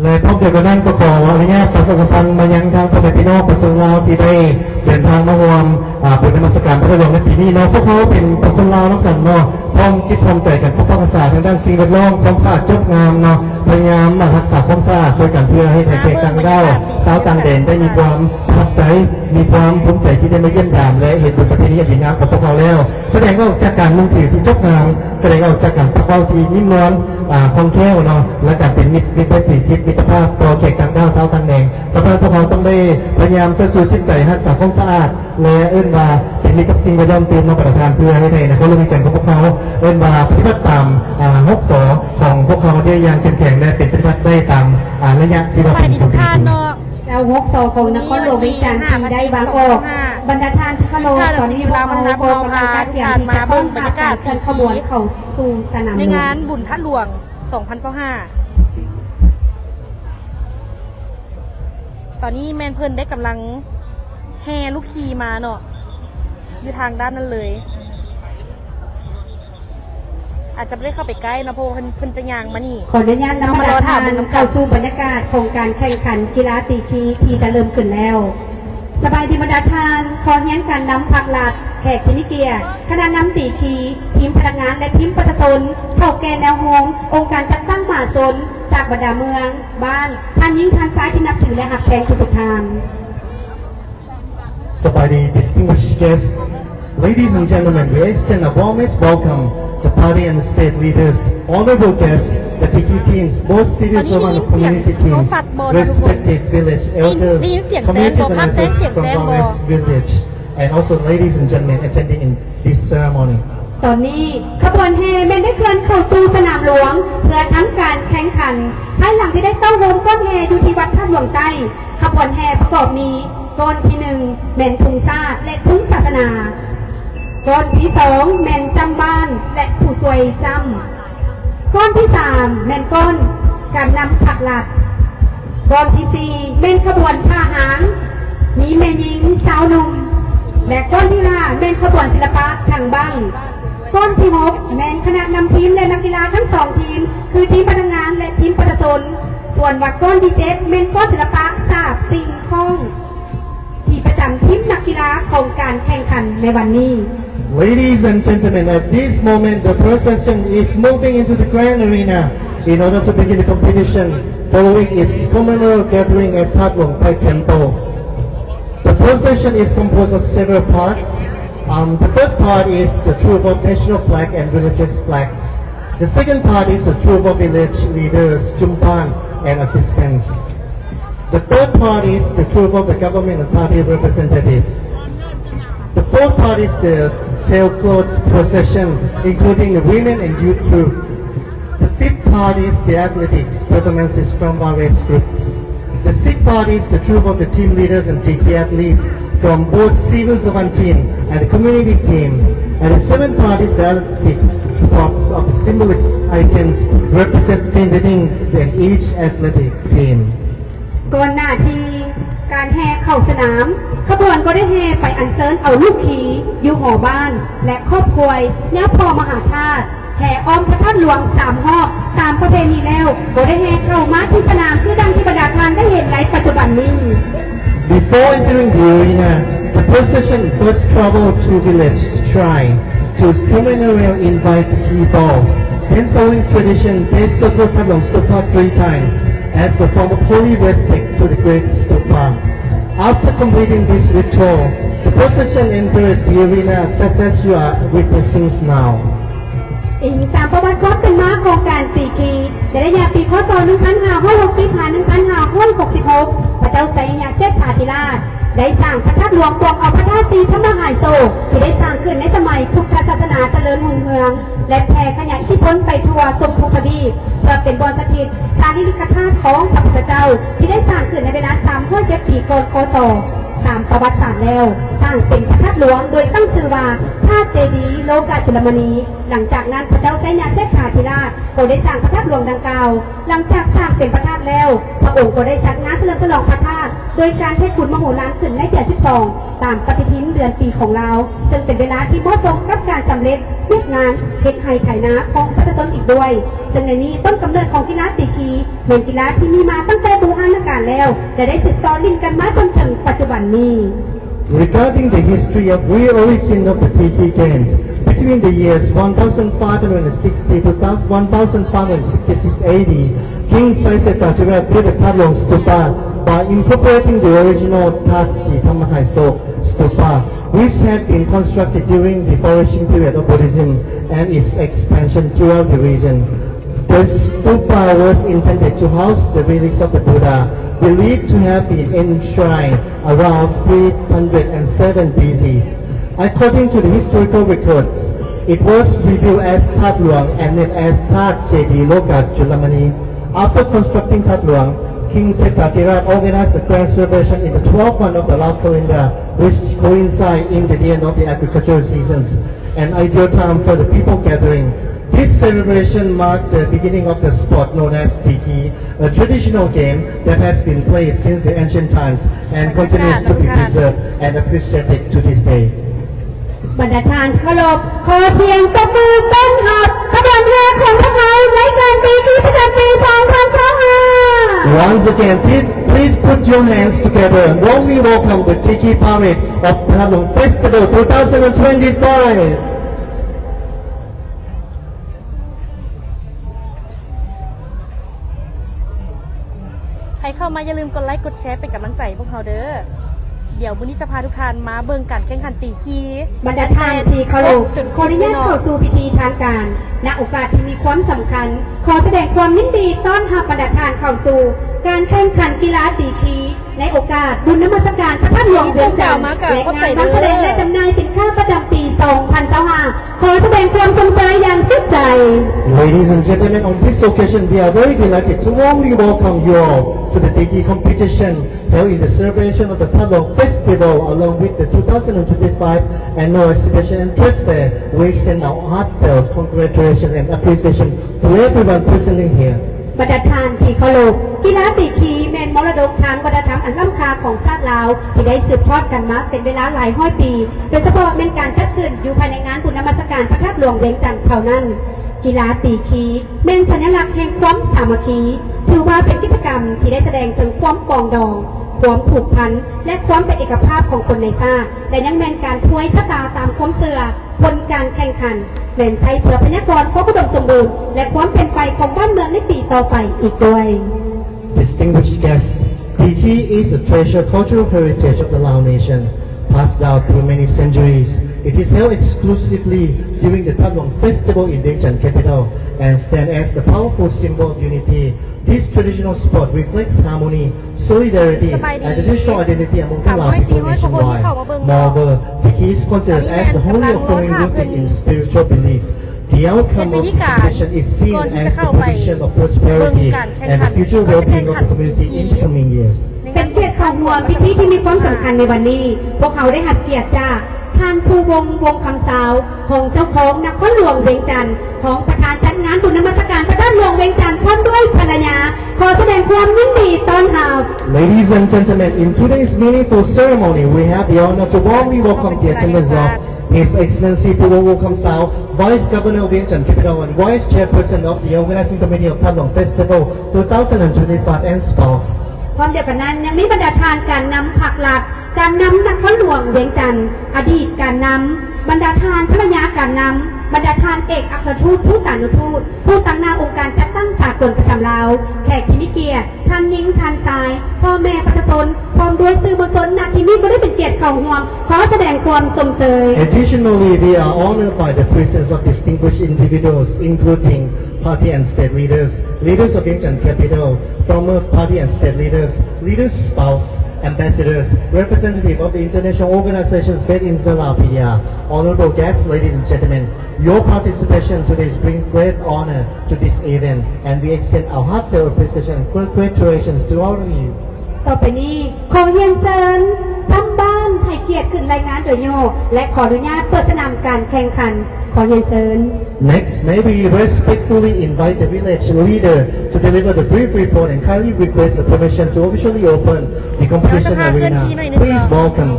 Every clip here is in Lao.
ແລະ ພ້ອມດຽວກັນນັ້ນກໍຂໍອະນຸຍາດປະຊາສຳພັນມາຍັງທາງພໍ່ແມ່ພີ່ນ້ອງປະຊາຊົນລາວທີ່ໄດ້ເດີນທາງມາຮ່ວມ ອາ ບຸນນະມັດສະການພະທາດຫຼວງໃນປີນີ້ເນາະ. ພວກເຮົາເປັນຄົນລາວນຳກັນເນາະ ພ້ອມຈິດພ້ອມໃຈກັນປົກປັກຮັກສາທາງດ້ານສິ່ງແວດລ້ອມ, ຄວາມສະອາດຈົບງາມເນາະ, ພະຍາຍາມຮັກສາຄວາມສະອາດຊ່ວຍກັນ ເພື່ອໃຫ້ແທ້ແກ່ຕ່າງດ້າວ ຊາວຕ່າງແດນໄດ້ມີຄວາມປະທັບໃຈ, ມີຄວາມພູມໃຈທີ່ໄດ້ມາຢ້ຽມຢາມ ແລະ ເຫັນບຸນປະເພນີອັນດີງາມຂອງພວກເຮົາແລ້ວ. ສະແດງອອກຈາກການມຸ່ງຖືທີ່ຈົບງາມ, ສະແດງອອກຈາກການປັກເວົ້າທີ່ນຸ່ມນວນ ອ່າ ຄ່ອງແຄ້ວເນາະ ແລະ ການເປັນມິດ, ມິດໄມຕີຈິດມິດຕະພາບຕໍ່ແຂກຕ່າງດ້າວຊາວຕ່າງແດນ. ສະນັ້ນພວກເຮົາຕ້ອງໄດ້ພະຍາຍາມເຊີດຊູຈິດໃຈຮັກສາຄວາມສະອາດ ແລະ ເອີ້ນວ່າເປັນມິດກັບສິ່ງແວດລ້ອມຕື່ມເນາະ ປະທານ ເພື່ອໃຫ້ໄທນະຄອນຫຼວງວຽງຈັນຂອງພວກເຮົາ ເອີ້ນວ່າປະຕິບັດຕາມ ອ່າ ຫົກ ສ ຂອງພວກເຮົາໄດ້ຢ່າງເຂັ້ມແຂງ ແລະ ເປັນປະຕິບັດໄດ້ຕາມ ອ່າ ໄລຍະທີ່ວ່າເປັນ ເຈົ້າ ຫົກ ສ ຂອງນະຄອນຫຼວງວຽງຈັນທີ່ໄດ້ວາງອອກ. ບັນດາທ່ານທີ່ເຄົາລົບ, ຕອນນີ້ພວກເຮົາກໍກຳລັງກະກຽມທີ່ຈະຕ້ອນຮັບການເຄື່ອນຂະບວນເຂົ້າສູ່ສະໜາມຫຼວງ ໃນງານບຸນທາດຫຼວງ ສອງພັນຊາວຫ້າ. ຕອນນີ້ແມ່ນເພິ່ນໄດ້ກຳລັງແຫ່ລູກຂີ່ມາເນາະ ຢູ່ທາງດ້ານນັ້ນເລີຍ. ອາດຈະບໍ່ໄດ້ເຂົ້າໄປໃກ້ເນາະ ເພາະວ່າເພິ່ນ, ເພິ່ນຈະຍ່າງມານີ້. ຂໍອະນຸຍາດນຳບັນດາທ່ານເຂົ້າສູ່ບັນຍາກາດຂອງການແຂ່ງຂັນກິລາຕີຄີທີ່ຈະເລີ່ມຂຶ້ນແລ້ວ. ສະບາຍດີບັນດາທ່ານ, ຂໍຮຽນການນຳພັກລັດ, ແຂກທີ່ມີກຽດ, ຄະນະນຳຕີຄີ, ທີມພະນັກງານ ແລະ ທີມປະຊາຊົນ, ເຖົ້າແກ່ແນວໂຮມ, ອົງການຈັດຕັ້ງມະຫາຊົນ ຈາກບັນດາເມືອງ, ບ້ານ, ທ່ານຍິງທ່ານຊາຍທີ່ນັບຖື ແລະ ຮັກແພງທຸກໆທ່ານ. ສະບາຍດີ distinguished guests. Ladies and gentlemen, we extend a warmest welcome to party and state leaders, honorable guests, the Tiki teams, both civil servant and community teams, respected village elders, community organizers from various village, and also ladies and gentlemen attending in this ceremony. ຕອນນີ້ຂະບວນແຫ່ແມ່ນໄດ້ເຄື່ອນເຂົ້າສູ່ສະໜາມຫຼວງ ເພື່ອທຳການແຂ່ງຂັນ. ພາຍຫຼັງທີ່ໄດ້ເຕົ້າໂຮມກ້ອນແຫ່ຢູ່ທີ່ວັດທາດຫຼວງໃຕ້, ຂະບວນແຫ່ປະກອບມີ ກ້ອນທີໜຶ່ງ ແມ່ນທຸງຊາດ ແລະ ທຸງສາສະໜາ, ກ້ອນທີສອງ ແມ່ນຈຳບ້ານ ແລະ ຜູ້ຊ່ວຍຈຳ, ກ້ອນທີສາມ ແມ່ນກ້ອນການນຳພັກລັດ, ກ້ອນທີສີ່ ແມ່ນຂະບວນຜ້າຫາງ ມີແມ່ຍິງ ຊາວໜຸ່ມ ແລະ ກ້ອນທີຫ້າ ແມ່ນຂະບວນສິລະປະທາງບັ້ງ, ກ້ອນທີຫົກ ແມ່ນຄະນະນຳທີມ ແລະ ນັກກິລາທັງສອງທີມ ຄືທີມພະນັກງານ ແລະ ທີມປະຊາຊົນ. ສ່ວນວ່າກ້ອນທີເຈັດ ແມ່ນກ້ອນສິລະປະສາບສິ່ງຂອງທີ່ປະຈຳທີມນັກກິລາຂອງການແຂ່ງຂັນໃນວັນນີ້. Ladies and gentlemen, at this moment, the procession is moving into the grand arena in order to begin the competition following its communal gathering at Thadlung Pai Temple. The procession is composed of several parts. Um, the first part is the triumph of national flag and religious flags. The second part is the triumph of village leaders, jumpan, and assistants. The third part is the triumph of the government and party representatives. The fourth part is the tailcloth procession, including the women and youth troupe. The fifth part is the athletics performances from various groups. The sixth part is the troupe of the team leaders and T P athletes from both civil servant team and the community team. And the seventh part is the athletics props of the symbolic items representing each athletic team. ກ່ອນໜ້າທີ່ການແຫ່ເຂົ້າສະໜາມ, ຂະບວນກໍໄດ້ແຫ່ໄປອັນເຊີນເອົາລູກຂີ່ຢູ່ຫໍບ້ານ ແລະ ຂອບຄວາຍ ແນວພໍ່ມະຫາທາດ, ແຫ່ອ້ອມພະທາດຫຼວງສາມຮອບຕາມປະເພນີແລ້ວ, ກໍໄດ້ແຫ່ເຂົ້າມາທີ່ສະໜາມ ຄືດັ່ງທີ່ບັນດາທ່ານໄດ້ເຫັນໃນປັດຈຸບັນນີ້. Before entering the arena, the procession first traveled to village shrine to ceremonially invite the key ball. Then, following tradition, they circled Thadlung Stupa three times as a form of holy respect to the great stupa. After completing this ritual, the procession entered the arena just as you are witnessing now. ອີງຕາມປະຫວັດຄວາມເປັນມາຂອງການຕີຄີ, ໃນໄລຍະປີ ຄ.ສ. ໜຶ່ງພັນຫ້າຮ້ອຍຫົກສິບ ຫາ ໜຶ່ງພັນຫ້າຮ້ອຍຫົກສິບຫົກ ພະເຈົ້າໄຊຍະເຊດຖາທິລາດ ໄດ້ສ້າງພະທາດຫຼວງປວງເອົາພະທາດສີທຳມະຫາຍໂສກ ທີ່ໄດ້ສ້າງຂຶ້ນໃນສະໄໝພຸດທະສາສະໜາຈະເລີນຮຸ່ງເຮືອງ ແລະ ແຜ່ຂະຫຍາຍອິດທິພົນໄປທົ່ວຊົມພູທະວີບ ເພື່ອເປັນບ່ອນສະຖິດສາລີລິກະທາດຂອງພະພຸດທະເຈົ້າ ທີ່ໄດ້ສ້າງຂຶ້ນໃນເວລາສາມຮ້ອຍເຈັດປີກ່ອນ ຄ.ສ. ຕາມປະຫວັດສາດແລ້ວ ສ້າງເປັນພະທາດຫຼວງ ໂດຍຕັ້ງຊື່ວ່າ ທາດເຈດີໂລກະຈຸລະມະນີ. ຫຼັງຈາກນັ້ນ ພະເຈົ້າໄຊຍະເສດຖາທິລາດ ກໍໄດ້ສ້າງພະທາດຫຼວງດັ່ງກ່າວ. ຫຼັງຈາກສ້າງເປັນພະທາດແລ້ວ ພະອົງກໍໄດ້ຈັດງານສະເຫຼີມສະຫຼອງພະທາດ ໂດຍການເຮັດບຸນມະໂຫລານຂຶ້ນໃນເດືອນສິບສອງ ຕາມປະຕິທິນເດືອນປີຂອງລາວ, ເຊິ່ງເປັນເວລາທີ່ເໝາະສົມກັບການສຳເລັດວຽກງານເຮັດໄຮ່ໄຖນາຂອງປະຊາຊົນອີກດ້ວຍ. ເຊິ່ງໃນນີ້ ຕົ້ນກຳເນີດຂອງກິລາຕີຄີ ແມ່ນກິລາທີ່ມີມາຕັ້ງແຕ່ບູຮານນະການແລ້ວ ແລະ ໄດ້ສືບຕໍ່ຫຼິ້ນກັນມາຈົນເຖິງປັດຈຸບັນນີ້. Regarding the history of real origin of the Tiki Games, between the years one thousand five hundred sixty to one thousand five hundred sixty-six A D, King Saisetha Thirat built the Thatlawng Stupa by incorporating the original That Sri Thammasaiso Stupa, which had been constructed during the flourishing period of Buddhism and its expansion throughout the region. The stupa was intended to house the relics of the Buddha, believed to have been enshrined around three hundred seven B C. According to the historical records, it was rebuilt as Thatlawng and named as That Jedi Loka Julamani. After constructing Thatlawng, King Sethāthirāja organized a grand celebration in the twelfth month of the Lao calendar, which coincide in the end of the agricultural seasons, an ideal time for the people gathering. This celebration marked the beginning of the sport known as Tiki, a traditional game that has been played since the ancient times and continues to be preserved and appreciated to this day. ບັນດາທ່ານທີ່ເຄົາລົບ, ຂໍສຽງຕົບມືຕ້ອນຮັບຂະບວນເຮືອຂອງພວກເຮົາໃນການຕີຄີປະຈຳປີສອງພັນຊາວຫ້າ. Once again, please, please put your hands together and warmly welcome the Tiki Parade of Thatlawng Festival two thousand twenty-five. ໃຜເຂົ້າມາຢ່າລືມກົດໄລກົດແຊເປັນກຳລັງໃຈໃຫ້ພວກເຮົາເດີ້. ດຽວມື້ນີ້ຈະພາທຸກທ່ານມາເບິ່ງການແຂ່ງຂັນຕີຄີ. ບັນດາທ່ານທີ່ເຄົາລົບ, ຂໍອະນຸຍາດເຂົ້າສູ່ພິທີທາງການ. ນະໂອກາດທີ່ມີຄວາມສຳຄັນ, ຂໍສະແດງຄວາມຍິນດີຕ້ອນຮັບບັນດາທ່ານເຂົ້າສູ່ການແຂ່ງຂັນກິລາຕີຄີ ໃນໂອກາດບຸນນະມັດສະການພະທາດຫຼວງວຽງຈັນ ແລະ ງານວາງສະແດງ ແລະ ຈຳໜ່າຍສິນຄ້າປະຈຳປີສອງພັນຊາວຫ້າ. ຂໍສະແດງຄວາມຊົມເຊີຍຢ່າງສຸດໃຈ. Ladies and gentlemen, on this occasion, we are very delighted to warmly welcome you all to the Tiki competition held in the celebration of the Thatlawng Festival, along with the two thousand twenty-five Annual Exhibition and Trade Fair. We extend our heartfelt congratulations and appreciation to everyone present here. ບັນດາທ່ານທີ່ເຄົາລົບ, ກິລາຕີຄີແມ່ນມໍລະດົກທາງວັດທະນະທຳອັນລ້ຳຄ່າຂອງຊາດລາວ ທີ່ໄດ້ສືບທອດກັນມາເປັນເວລາຫຼາຍຮ້ອຍປີ, ໂດຍສະເພາະແມ່ນການຈັດຂຶ້ນຢູ່ພາຍໃນງານບຸນນະມັດສະການພະທາດຫຼວງວຽງຈັນເທົ່ານັ້ນ. ກິລາຕີຄີແມ່ນສັນຍະລັກແຫ່ງຄວາມສາມັກຄີ, ຖືວ່າເປັນກິດຈະກຳທີ່ໄດ້ສະແດງເຖິງຄວາມປອງດອງ, ຄວາມຜູກພັນ ແລະ ຄວາມເປັນເອກະພາບຂອງຄົນໃນຊາດ ແລະ ຍັງແມ່ນການທວຍຊະຕາຕາມຄວາມເຊື່ອ. ຜົນການແຂ່ງຂັນແມ່ນໃຊ້ເພື່ອພະຍາກອນຄວາມອຸດົມສົມບູນ ແລະ ຄວາມເປັນໄປຂອງບ້ານເມືອງໃນປີຕໍ່ໄປອີກດ້ວຍ. Distinguished guests, Tiki is a treasured cultural heritage of the Lao nation, passed down through many centuries. It is held exclusively during the Thatlawng Festival in Vientiane capital and stand as the powerful symbol of unity. This traditional sport reflects harmony, solidarity, and the national identity among the Lao people nationwide. Moreover, Tiki is considered as a holy offering rooted in spiritual belief. The outcome of the competition is seen as the prediction of prosperity and the future well-being of the community in the coming years. ເປັນກຽດເຂົ້າຮ່ວມພິທີທີ່ມີຄວາມສຳຄັນໃນວັນນີ້. ພວກເຮົາໄດ້ຮັບກຽດຈາກທ່ານ ພູວົງ ວົງຄຳຊາວ ຮອງເຈົ້າຄອງນະຄອນຫຼວງວຽງຈັນ, ຮອງປະທານຈັດງານບຸນນະມັດສະການພະທາດຫຼວງວຽງຈັນ ພ້ອມດ້ວຍພັນລະຍາ. ຂໍສະແດງຄວາມຍິນດີຕ້ອນຮັບ. Ladies and gentlemen, in today's meaningful ceremony, we have the honor to warmly welcome the attendance of His Excellency Pu Vung Vung Kham Sao, Vice Governor of Vientiane Capital and Vice Chairperson of the Organizing Committee of Thatlawng Festival two thousand twenty-five and spouse. ພ້ອມດຽວກັນນັ້ນ ຍັງມີບັນດາທ່ານການນຳພັກລັດ, ການນຳນະຄອນຫຼວງວຽງຈັນ, ອະດີດການນຳ, ບັນດາທ່ານພັນລະຍາການນຳ, ບັນດາທ່ານເອກອັກຄະທູດ, ທູຕານຸທູດ, ຜູ້ຕາງໜ້າອົງການຈັດຕັ້ງສາກົນປະຈຳລາວ, ແຂກທີ່ມີກຽດ, ທ່ານຍິງ, ທ່ານຊາຍ, ພໍ່ແມ່ປະຊາຊົນ, ພ້ອມດ້ວຍສື່ມວນຊົນ, ນະທີ່ນີ້ກໍໄດ້ເປັນກຽດເຂົ້າຮ່ວມ. ຂໍສະແດງຄວາມຊົມເຊີຍ. Additionally, we are honored by the presence of distinguished individuals, including party and state leaders, leaders of Vientiane Capital, former party and state leaders, leaders' spouse, ambassadors, representative of the international organizations based in Sri Lanka. Honorable guests, ladies and gentlemen, your participation today is bring great honor to this event, and we extend our heartfelt appreciation and congratulations to all of you. ຕໍ່ໄປນີ້ ຂໍຮຽນເຊີນ ຊຳບ້ານໃຫ້ກຽດຂຶ້ນລາຍງານໂດຍຫຍໍ້ ແລະ ຂໍອະນຸຍາດເປີດສະໜາມການແຂ່ງຂັນ. ຂໍຮຽນເຊີນ. Next, may we respectfully invite the village leader to deliver the brief report and kindly request the permission to officially open the competition arena. Please welcome.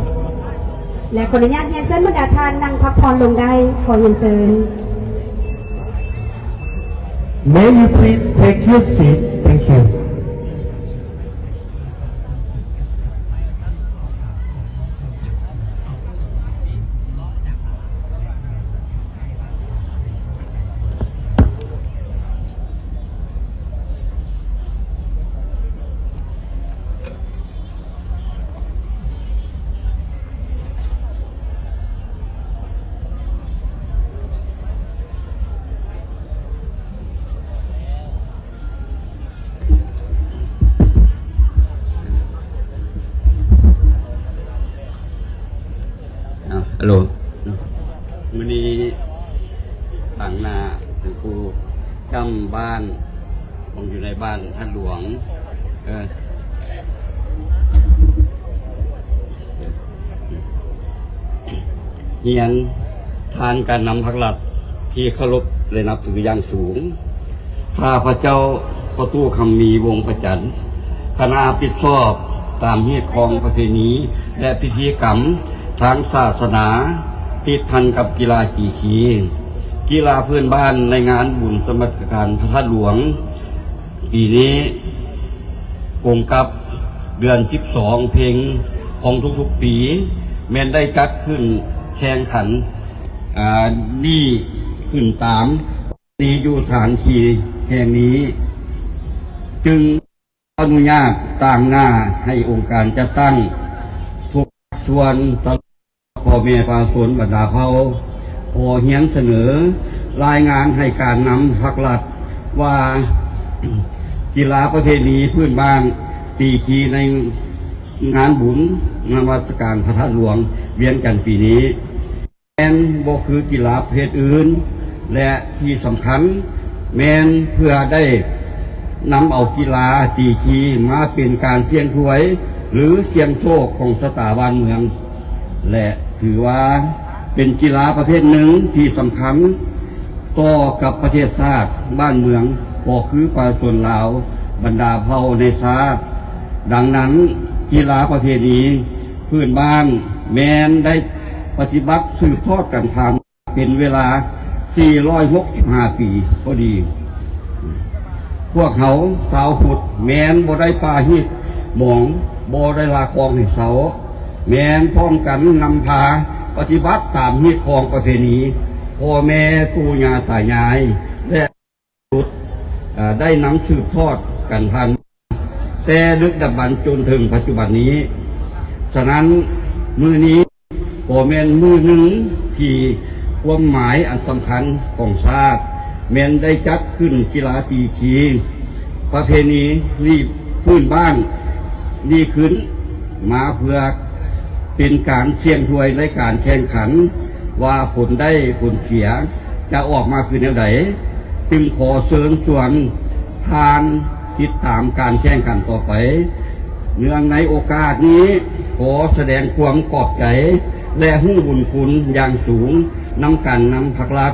ແລະ ຂໍອະນຸຍາດຮຽນເຊີນບັນດາທ່ານນັ່ງພັກຜ່ອນລົງໄດ້. ຂໍຮຽນເຊີນ. May you please take your seat? Thank you. ອ້າວ ຮັລໂຫຼ ມື້ນີ້ຕາງໜ້າເປັນຜູ້ກຳບ້ານ ຂອງຢູ່ໃນບ້ານທາດຫຼວງ ເອີ ຮຽນທ່ານການນຳພັກລັດທີ່ເຄົາລົບ ແລະ ນັບຖືຢ່າງສູງ, ຂ້າພະເຈົ້າ ພໍ່ຕູ້ຄຳມີ ວົງພະຈັນ, ຄະນະຮັບຜິດຊອບຕາມຮີດຄອງປະເພນີ ແລະ ພິທີກຳທາງສາສະໜາ ຕິດພັນກັບກິລາຕີຄີ ກິລາພື້ນບ້ານໃນງານບຸນນະມັດສະການພະທາດຫຼວງ ປີນີ້ກົງກັບເດືອນສິບສອງເພັງຂອງທຸກໆປີ ແມ່ນໄດ້ຈັດຂຶ້ນແຂ່ງຂັນ ອາ ນີ້ຂຶ້ນຕາມນີ້ຢູ່ສະຖານທີ່ແຫ່ງນີ້ ຈຶ່ງ ອະນຸຍາດຕາງໜ້າໃຫ້ອົງການຈັດຕັ້ງທຸກພາກສ່ວນ ຕະຫຼອດພໍ່ແມ່ປະຊາຊົນບັນດາເຜົ່າ ຂໍຮຽນສະເໜີລາຍງານໃຫ້ການນຳພັກລັດວ່າ ກິລາປະເພນີພື້ນບ້ານຕີຄີໃນງານບຸນນະມັດສະການພະທາດຫຼວງວຽງຈັນປີນີ້ ແມ່ນບໍ່ຄືກິລາປະເພດອື່ນ ແລະ ທີ່ສຳຄັນແມ່ນເພື່ອໄດ້ນຳເອົາກິລາຕີຄີມາເປັນການສ່ຽງທວາຍ ຫຼື ສ່ຽງໂຊກຂອງຊະຕາບ້ານເມືອງ ແລະ ຖືວ່າເປັນກິລາປະເພດໜຶ່ງທີ່ສຳຄັນຕໍ່ກັບປະເທດຊາດບ້ານເມືອງ ກໍຄືປະຊາຊົນລາວບັນດາເຜົ່າໃນຊາດ. ດັ່ງນັ້ນ ກິລາປະເພນີ ພື້ນບ້ານແມ່ນໄດ້ປະຕິບັດສືບທອດກັນຜ່ານເປັນເວລາສີ່ຮ້ອຍຫົກສິບຫ້າປີພໍດີ. ພວກເຮົາຊາວພຸດແມ່ນບໍ່ໄດ້ປາຮີດໝອງ, ບໍ່ໄດ້ລະຄອງໃຫ້ເຊົາ, ແມ່ນພ້ອມກັນນຳພາປະຕິບັດຕາມຮີດຄອງປະເພນີພໍ່ແມ່ປູ່ຍ່າຕາຍາຍ ແລະ ສຸດ ເອີ່ ໄດ້ນຳສືບທອດກັນຜ່ານມາແຕ່ດຶກດຳບັນຈົນເຖິງປັດຈຸບັນນີ້. ສະນັ້ນ ມື້ນີ້ກໍແມ່ນມື້ໜຶ່ງທີ່ຄວາມໝາຍອັນສຳຄັນຂອງຊາດ ແມ່ນໄດ້ຈັດຂຶ້ນກິລາຕີຄີ ປະເພນີນີ້ ພື້ນບ້ານນີ້ຂຶ້ນມາເພື່ອເປັນການສ່ຽງທວາຍໃນການແຂ່ງຂັນ ວ່າຜົນໄດ້ຜົນເສຍຈະອອກມາຄືແນວໃດ, ຈຶ່ງຂໍເຊີນຊວນທ່ານຕິດຕາມການແຂ່ງຂັນຕໍ່ໄປ. ເນື່ອງໃນໂອກາດນີ້ ຂໍສະແດງຄວາມຂອບໃຈ ແລະ ຮູ້ບຸນຄຸນຢ່າງສູງນຳການນຳພັກລັດ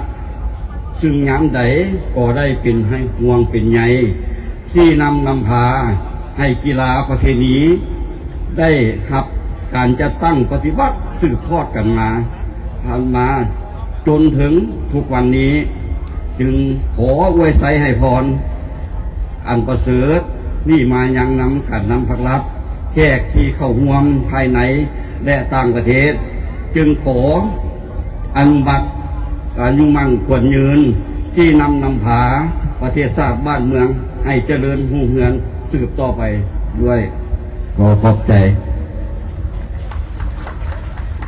ຊຶ່ງຍາມໃດກໍໄດ້ເປັນໃຫ້ຫ່ວງເປັນໃຍ ຊີ້ນຳນຳພາໃຫ້ກິລາປະເພນີໄດ້ຮັບການຈັດຕັ້ງປະຕິບັດສືບທອດກັນມາ ຜ່ານມາຈົນເຖິງທຸກວັນນີ້. ຈຶ່ງຂໍອວຍໄຊໃຫ້ພອນອັນປະເສີດນີ້ມາຍັງນຳການນຳພັກລັດ, ແຂກທີ່ເຂົ້າຮ່ວມພາຍໃນ ແລະ ຕ່າງປະເທດ. ຈຶ່ງຂໍ ອະນຸມັດ ອາຍຸໝັ້ນຂວັນຍືນ ຊີ້ນຳນຳພາປະເທດຊາດບ້ານເມືອງໃຫ້ຈະເລີນຮຸ່ງເຮືອງສືບຕໍ່ໄປດ້ວຍ. ຂໍຂອບໃຈ.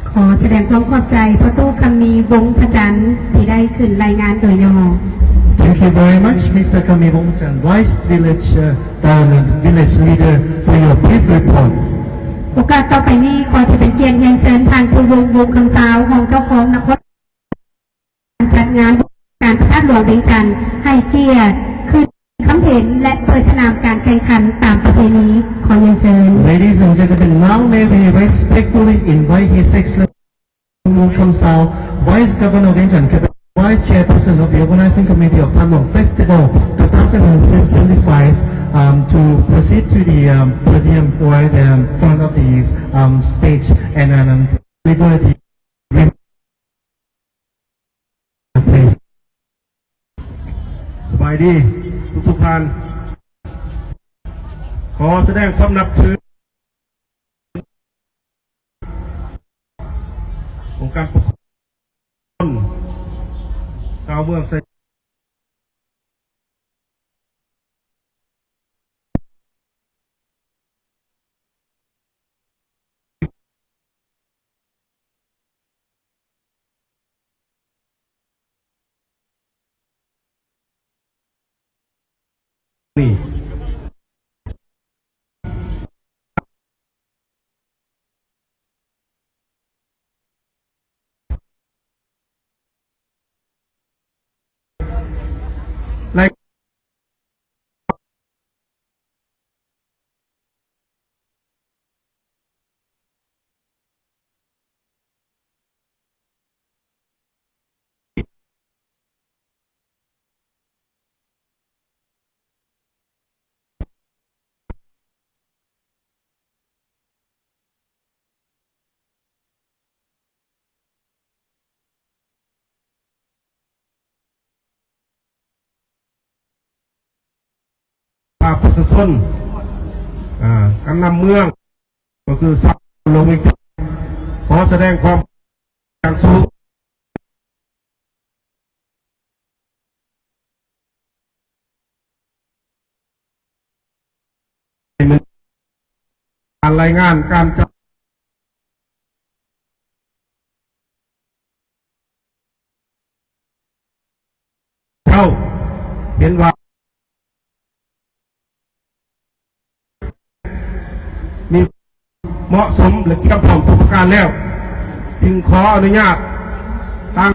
ຂໍສະແດງຄວາມຂອບໃຈພໍ່ຕູ້ຄຳມີ ວົງພະຈັນ ທີ່ໄດ້ຂຶ້ນລາຍງານໂດຍຫຍໍ້. Thank you very much, Mister Kami Wongchan, Vice Village, uh, Chairman, Village Leader, for your brief report. ໂອກາດຕໍ່ໄປນີ້ ຂໍຖືເປັນກຽດຮຽນເຊີນທ່ານ ພູວົງ ວົງຄຳຊາວ ຮອງເຈົ້າຄອງນະຄອນ ຈັດງານການພະທາດຫຼວງວຽງຈັນ ໃຫ້ກຽດຂຶ້ນ ເຫັນ ແລະ ເປີດສະໜາມການແຂ່ງຂັນຕາມປະເພນີ. ຂໍຮຽນເຊີນ. Ladies and gentlemen, now may we respectfully invite His Excellency Pu Khamsao, Vice Governor of Vientiane Capital, Vice Chairperson of the Organizing Committee of Thar Luang Festival two thousand twenty-five, um, to proceed to the, um, podium or the, um, front of the, um, stage and, and, um, deliver the ສະບາຍດີທຸກໆທ່ານ. ຂໍສະແດງຄວາມນັບຖື ອົງການປົກຄອງ ຊາວເມືອງໄຊ ນີ້. ພາກປະຊາຊົນ ອ່າ ການນຳເມືອງ ກໍຄືຊາວຫຼວງວຽງຈັນ ຂໍສະແດງຄວາມຢ່າງສູງ ການລາຍງານການຈັດ ເຈົ້າເຫັນວ່າມີເໝາະສົມ ແລະ ກຽມພ້ອມທຸກປະການແລ້ວ ຈຶ່ງຂໍອະນຸຍາດທາງ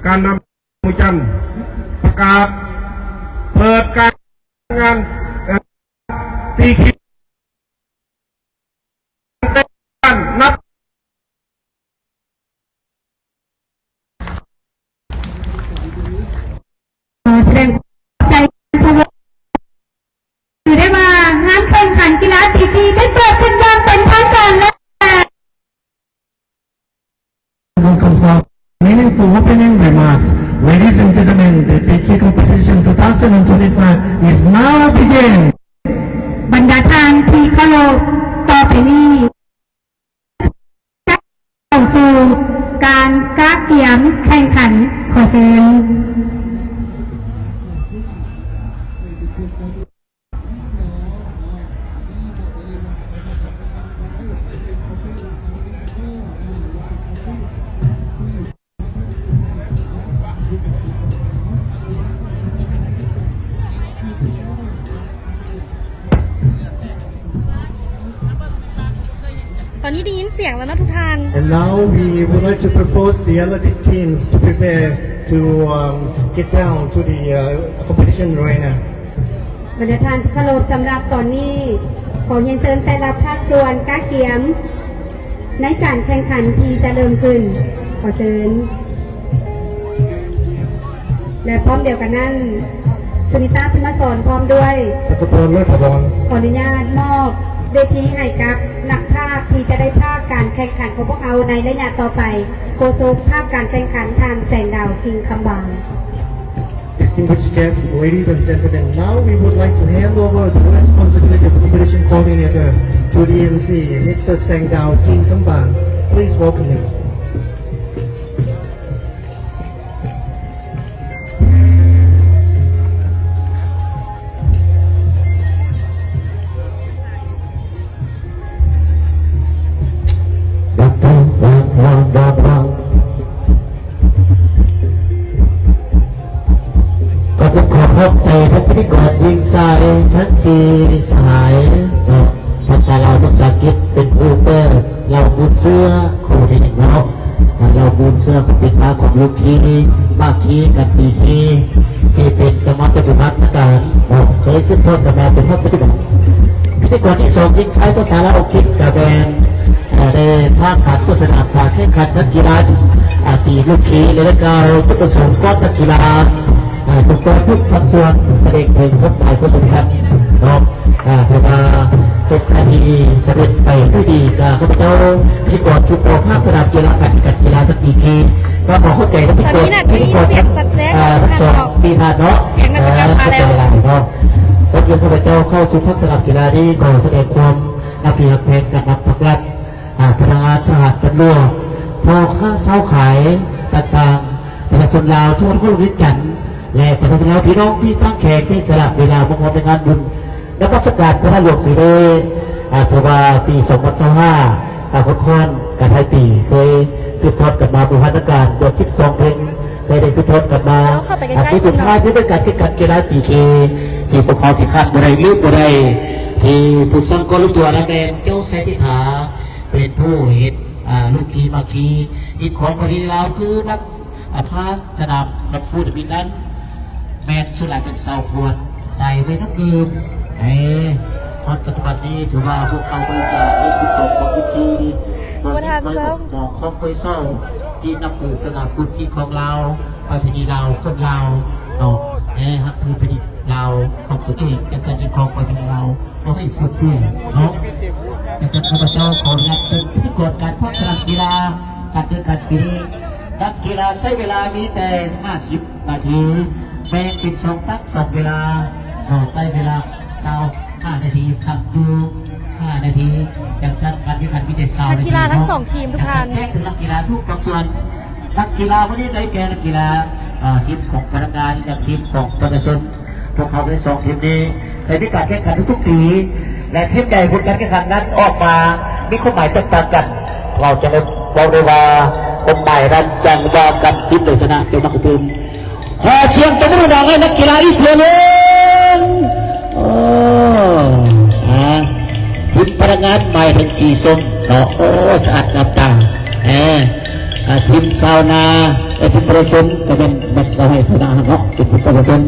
ການນຳ ວຽງຈັນ ປະກາດເປີດການງານ ເອີ ຕີຄີ ນັບ ຂໍສະແດງຄວາມຂອບໃຈ ຖືໄດ້ວ່າງານແຂ່ງຂັນກິລາຕີຄີໄດ້ເປີດຂຶ້ນຢ່າງເປັນທາງການແລ້ວ. Welcome, sir. Meaningful opening remarks. Ladies and gentlemen, the Tiki competition two thousand twenty-five is now begin. ບັນດາທ່ານທີ່ເຄົາລົບ, ຕໍ່ໄປນີ້ ເຂົ້າສູ່ການກະກຽມແຂ່ງຂັນ. ຂໍເຊີນ. ຕອນນີ້ໄດ້ຍິນສຽງແລ້ວເນາະທຸກທ່ານ. And now we would like to propose the athletic teams to prepare to, um, get down to the, uh, competition arena. ບັນດາທ່ານທີ່ເຄົາລົບ, ສຳລັບຕອນນີ້ ຂໍຮຽນເຊີນແຕ່ລະພາກສ່ວນກະກຽມໃນການແຂ່ງຂັນທີ່ຈະເລີ່ມຂຶ້ນ. ຂໍເຊີນ. ແລະ ພ້ອມດຽວກັນນັ້ນ, ສຸນິຕາ ພິມມະສອນ ພ້ອມດ້ວຍ ທັດສະພອນ ເລີດຖາວອນ ຂໍອະນຸຍາດມອບເວທີໃຫ້ກັບນັກພາກທີ່ຈະໄດ້ພາກການແຂ່ງຂັນຂອງພວກເຮົາໃນໄລຍະຕໍ່ໄປ. ໂຄສົກພາກການແຂ່ງຂັນ ທ່ານ ແສງດາວ ກິ່ງຄຳບາງ. Distinguished guests, ladies and gentlemen, now we would like to hand over the responsibility of the competition coordinator to the M C, Mister Sangdao King Kambang. Please welcome him. ກໍຕ້ອງຂໍຂອບໃຈທັງພິທີກອນຍິງຊາຍທັງສີ່ສະຫາຍເນາະ, ພາສາລາວພາສາອັງກິດເປັນຜູ້ແປ ເລົ່າບຸນເຊື້ອຄູ່ນີ້ເນາະ. ອ່າ ລາວມູນເຊື້ອຄວາມເປັນມາຂອງລູກຄີ ໝາກຄີ ກັນຕີຄີ ທີ່ເປັນກຳມະປະຕິບັດການ ເນາະ ເຄີຍສືບທອດກັນມາຈົນຮອດປັດຈຸບັນ. ພິທີກອນທີສອງ ຍິງຊາຍພາສາລາວອັງກິດ ກະແມ່ນ ເອີ ໄດ້ພາກັນໂຄສະນາການແຂ່ງຂັນນັກກິລາ ອາ ຕີລູກຄີ ແລະ ໄດ້ກ່າວຈຸດປະສົງຂອງນັກກິລາ ອາ ທຸກຄົນ ທຸກພາກສ່ວນ ສະແດງເຖິງຄວາມໝາຍຄວາມສຳຄັນເນາະ. ອາ ຖືວ່າເປັນພິທີສຳເລັດໄປດ້ວຍດີ. ກະຂ້າພະເຈົ້າ ພິທີກອນສືບຕໍ່ພາກສະໜາມກິລາ ການແຂ່ງຂັນກິລາທັກຕີຄີ ກໍຂໍຂອບໃຈພິທີກອນ ຕອນນີ້ໜ້າຈະໄດ້ຍິນສຽງຊັດແຈ້ງ ອາ ທັງສອງ ເນາະ ສີ່ທ່ານເນາະ. ສຽງໜ້າຈະກັບມາແລ້ວ ເອີ ຂອບໃຈຫຼາຍໆເນາະ. ກ່ອນອື່ນຂ້າພະເຈົ້າເຂົ້າສູ່ພາກສະໜາມກິລານີ້ ຂໍສະແດງຄວາມຮັກດີຮັກແພງກັນນຳພັກລັດ ອາ ພະນັກງານທະຫານຕຳຫຼວດ ພໍ່ຄ້າຊາວຂາຍຕ່າງໆ ປະຊາຊົນລາວທົ່ວນະຄອນຫຼວງວຽງຈັນ ແລະ ປະຊາຊົນລາວພີ່ນ້ອງທີ່ຕັ້ງແຂກທີ່ສະຫຼະເວລາມາຮ່ວມໃນງານບຸນນະມັດສະການພະທາດຫຼວງປີນີ້. ອາ ຖືວ່າປີສອງພັນຊາວຫ້າ ອາ ຄົນຄອນການທ້າຍປີ ເຄີຍສືບທອດກັນມາບູຮານະການເດືອນສິບສອງເພັງ ໄດ້ ໄດ້ສືບທອດກັນມາ. ເອົາເຂົ້າໄປໃກ້ໆ ອັນສຸດທ້າຍ ເນາະ ທີ່ເປັນການແຂ່ງຂັນກິລາຕີຄີ ທີ່ພວກເຮົາທີ່ຂາດບໍ່ໄດ້ ລືມບໍ່ໄດ້ ທີ່ຜູ້ສ້າງກໍລົງຕົວນັ້ນແມ່ນເຈົ້າແສງທິດຫາ ເປັນຜູ້ເຮັດ ອາ ລູກຄີ ໝາກຄີ ຮີດຄອງປະເພນີລາວ ຄືນັກ ອາ ພາກສະໜາມນັກພູດຕະບິດນັ້ນ ແມ່ນສ່ວນຫຼາຍເປັນຊາວພວນ ໃສ່ໄວ້ນ້ຳດື່ມ. ເອີ ຮອດປັດຈຸບັນນີ້ ຖືວ່າພວກເຮົາໄດ້ການເຮັດຝຶກຊ້ອມຂອງພິທີ ບໍ່ທັນເຊົາ ໝໍຂອງໄປເຊົາ ທີ່ນັບຖືສາສະໜາພຸດ ຮີດຄອງລາວ ປະເພນີລາວ ຄົນລາວເນາະ ແລະ ຮັກພື້ນແຜ່ນດິນລາວຂອງຕົນເອງ ຈັດສັນຮີດຄອງປະເພນີລາວ ບໍ່ໃຫ້ເສື່ອມເສຍເນາະ. ດັ່ງນັ້ນ ຂ້າພະເຈົ້າຂໍອະນຸຍາດເປັນພິທີກອນການພັກສະໜາມກິລາ ການແຂ່ງຂັນປີນີ້ ນັກກິລາໃຊ້ເວລາມີແຕ່ຫ້າສິບນາທີ ແບ່ງເປັນສອງຕັກສອງເວລາເນາະ ໃຊ້ເວລາຊາວຫ້ານາທີ ພັກຢູ່ຫ້ານາທີ. ຈັ່ງຊັ້ນການແຂ່ງຂັນມີແຕ່ຊາວນາທີເນາະ. ນັກກິລາທັງສອງທີມທຸກທ່ານ ຢາກຈະແຈ້ງເຕືອນນັກກິລາທຸກພາກສ່ວນ ນັກກິລາມື້ນີ້ໄດ້ແກ່ນັກກິລາ ເອີ ທີມຂອງພະນັກງານ ແລະ ທີມຂອງປະຊາຊົນ. ພວກເຮົາທັງສອງທີມນີ້ເຄີຍມີການແຂ່ງຂັນທຸກໆປີ ແລະ ທີມໃດຜົນການແຂ່ງຂັນນັ້ນອອກມາມີຄວາມໝາຍແຕກຕ່າງກັນ ເຮົາຈະໄດ້ເວົ້າໄດ້ວ່າຄວາມໝາຍນັ້ນຈັ່ງວ່າກັນ ທີມໃດຊະນະໄປມັກກະຕື່ມ. ຂໍສຽງຕົບມືດັງໃຫ້ນັກກິລາອີກເທື່ອໜຶ່ງ. ໂອ້ ອາ ທີມພະນັກງານໝາຍເຖິງສີສົ້ມເນາະ ໂອ້ ສະອາດງາມຕາ. ເອີ ອາ ທີມຊາວນາ ແລະ ທີມປະຊາຊົນກໍແມ່ນ ແມ່ນຊາວໄຮ່ຊາວນາເນາະ ເປັນທີມປະຊາຊົນ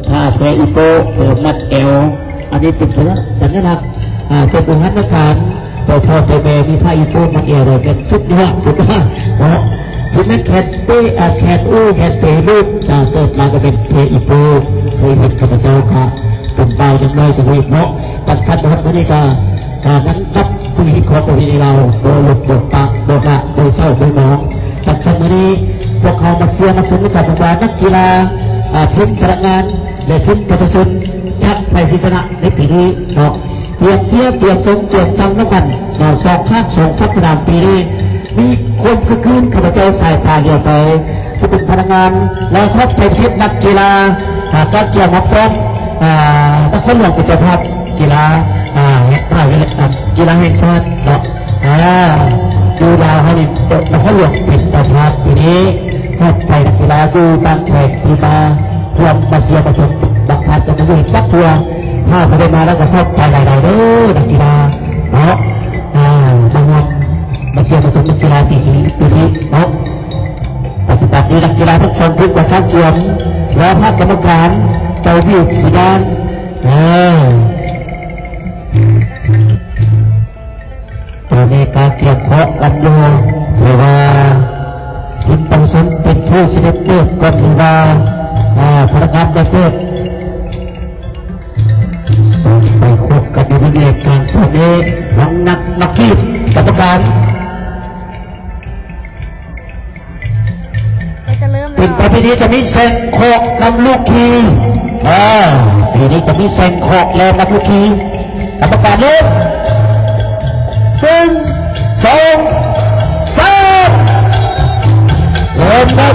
ຜ້າແພອີໂປ້ ເອີ ມັດແອວ ອັນນີ້ເປັນສັນຍະ ສັນຍະລັກ ອາ ເປັນບູຮານະການ ແຕ່ພໍ່ແຕ່ແມ່ມີຜ້າອີໂປ້ມັດແອວໄວ້ ແມ່ນສຸດຍອດ ເນາະ. ຊິແມ່ນແຂນເປ ອາ ແຂນອູ້ ແຂນເປລູກ ອາ ເກີດມາກໍເປັນແພອີໂປ້ ເຄີຍເຫັນຂ້າພະເຈົ້າກະ ເປັນບ່າວຍັງນ້ອຍກະເຫັນເນາະ. ຈັ່ງຊັ້ນ ຮອດມື້ນີ້ກະ ກະຍັງນັບຖືຮີດຄອງປະເພນີລາວ ບໍ່ຫຼຸດ ບໍ່ປະ ບໍ່ລະ ບໍ່ເຊົາ ບໍ່ໝອງ. ຈັ່ງຊັ້ນ ມື້ນີ້ພວກເຮົາມາເຊຍມາຊົມນຳກັນວ່າ ນັກກິລາ ອາ ທີມພະນັກງານ ແລະ ທີມປະຊາຊົນ ຈາກໃຜທີ່ຊະນະໃນປີນີ້ເນາະ. ຕຽມເຊຍ ຕຽມຊົມ ຕຽມຟັງນຳກັນເນາະ. ສອງພາກ ສອງພາກສະໜາມປີນີ້ ມີຄວາມຄຶກຄື້ນ ຂ້າພະເຈົ້າສາຍຕາຫຼຽວໄປ ທີ່ເປັນພະນັກງານ ແລະ ຂອບໃຈພິເສດນັກກິລາ ກະກຽມຮັບຕ້ອນ ອາ ນະຄອນຫຼວງເປັນເຈົ້າພາບກິລາ ອາ ມະຫາວິທະຍາໄລ ອາ ກິລາແຫ່ງຊາດເນາະ. ອາ ຢູ່ລາວເຮົານີ້ ນະຄອນຫຼວງເປັນເຈົ້າພາບປີນີ້ ຂອບໃຈນັກກິລາຢູ່ຕ່າງແຂວງທີ່ມາຮ່ວມມາເຊຍມາຊົມ ບາງທ່ານກໍບໍ່ເຄີຍເຫັນຈັກເທື່ອ ຖ້າບໍ່ໄດ້ມາແລ້ວກໍຂອບໃຈຫຼາຍໆເດີ ນັກກິລາເນາະ ອາ ມາຮ່ວມມາເຊຍມາຊົມນັກກິລາປີນີ້ ປີນີ້ເນາະ. ປັດຈຸບັນນີ້ນັກກິລາທັງສອງທີມກໍກະກຽມ ລໍພາກກຳມະການເປົ່າຫວີບສີແດງ ເອີ ຕອນນີ້ກະກຽມເຄາະກັນຢູ່ ແຕ່ວ່າທີມປະຊາຊົນເປັນຜູ້ສະເລັບເປີດກ່ອນ ຫຼືວ່າ ອາ ພະນັກງານໄດ້ເປີດ ໄປຄວບກັນຢູ່ໃນເຂດກາງ ຕອນນີ້ທາງນັກ ນັກກີບ ກຳມະການ ໃກ້ຈະເລີ່ມແລ້ວ ເປັນປະເພນີຈະມີແຊງຄອກນຳລູກຄີ ເອີ ປີນີ້ຈະມີແຊງຄອກແລນນຳລູກຄີ. ກຳມະການເລີ່ມ ໜຶ່ງ ສອງ ສາມ ເລີ່ມນັບ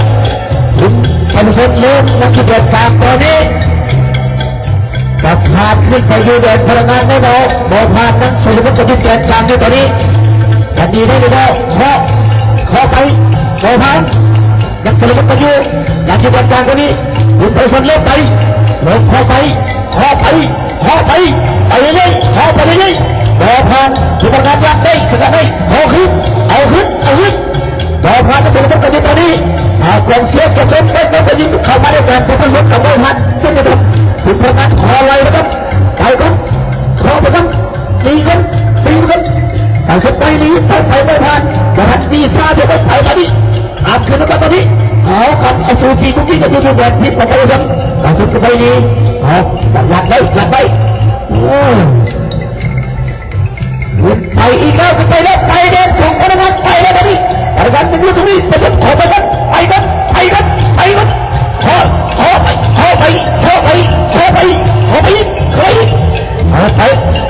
ທີມປະຊາຊົນເລີ່ມນັບຢູ່ແດນກາງຕອນນີ້ ກະຜ່ານຂຶ້ນໄປຢູ່ແດນພະລັງງານແນ່ນອນ ບໍ່ຜ່ານ ຍັງສະຫຼຸບກັນຢູ່ແດນກາງຢູ່ຕອນນີ້ ກັນດີໄດ້ຫຼືບໍ່ ເຄາະ ເຄາະໄປ ບໍ່ຜ່ານ ຍັງສະຫຼຸບກັນຢູ່ ຍັງຢູ່ແດນກາງຕອນນີ້ ທີມປະຊາຊົນເລີ່ມໄປ ເລີ່ມເຄາະໄປ ເຄາະໄປ ເຄາະໄປ ໄປເລື້ອຍໆ ເຄາະໄປເລື້ອຍໆ ບໍ່ຜ່ານ ທີມພະລັງງານຍັງໄດ້ ສະກັດໄດ້ ເຄາະຂຶ້ນ ເອົາຂຶ້ນ ເອົາຂຶ້ນ ບໍ່ຜ່ານ ຍັງສະຫຼຸບກັນ ຕອນນີ້ ອາ ກອງເຊຍກະຊົນໄປ ກໍໄປຍິງເຂົ້າມາໃນການປະທະຊົນກັບເບົາພັນ ເຊັ່ນດຽວກັນ. ຖືກປະທະກັນ ຂໍໄລ່ນະຄັບ ໄປກ່ອນ ຂໍໄປກ່ອນ ຕີກ່ອນ ຕີກ່ອນ. ການຊົນໄປນີ້ ໄປໄປເບົາພັນ ກະຫັນວີຊາ ເດີນໄປຕອນນີ້ ອາມຂຶ້ນນະຄັບຕອນນີ້. ເອົາກັນ ເອົາ ສູສີກຸກກິກກັນຢູ່ ແບບທີມຂອງປະຊາຊົນ ການຊົນໄປນີ້ ເອົາ ລັດໄວ້ ລັດໄວ້ ໂອ້ຍ. ຂຶ້ນໄປອີກແລ້ວ ຂຶ້ນໄປແລ້ວ ໄປແດນຂອງພະນັກງານ ໄປແລ້ວຕອນນີ້ ພະນັກງານຍັງຢູ່ຕົງນີ້ ປະຊາຊົນ ຂໍໄປກ່ອນ ໄປກ່ອນ ໄປກ່ອນ ໄປກ່ອນ ຂໍ ຂໍໄປ ຂໍໄປ ຂໍໄປ ຂໍໄປ ຂໍໄປອີກ ຂໍໄປອີກ ເອົາໄປ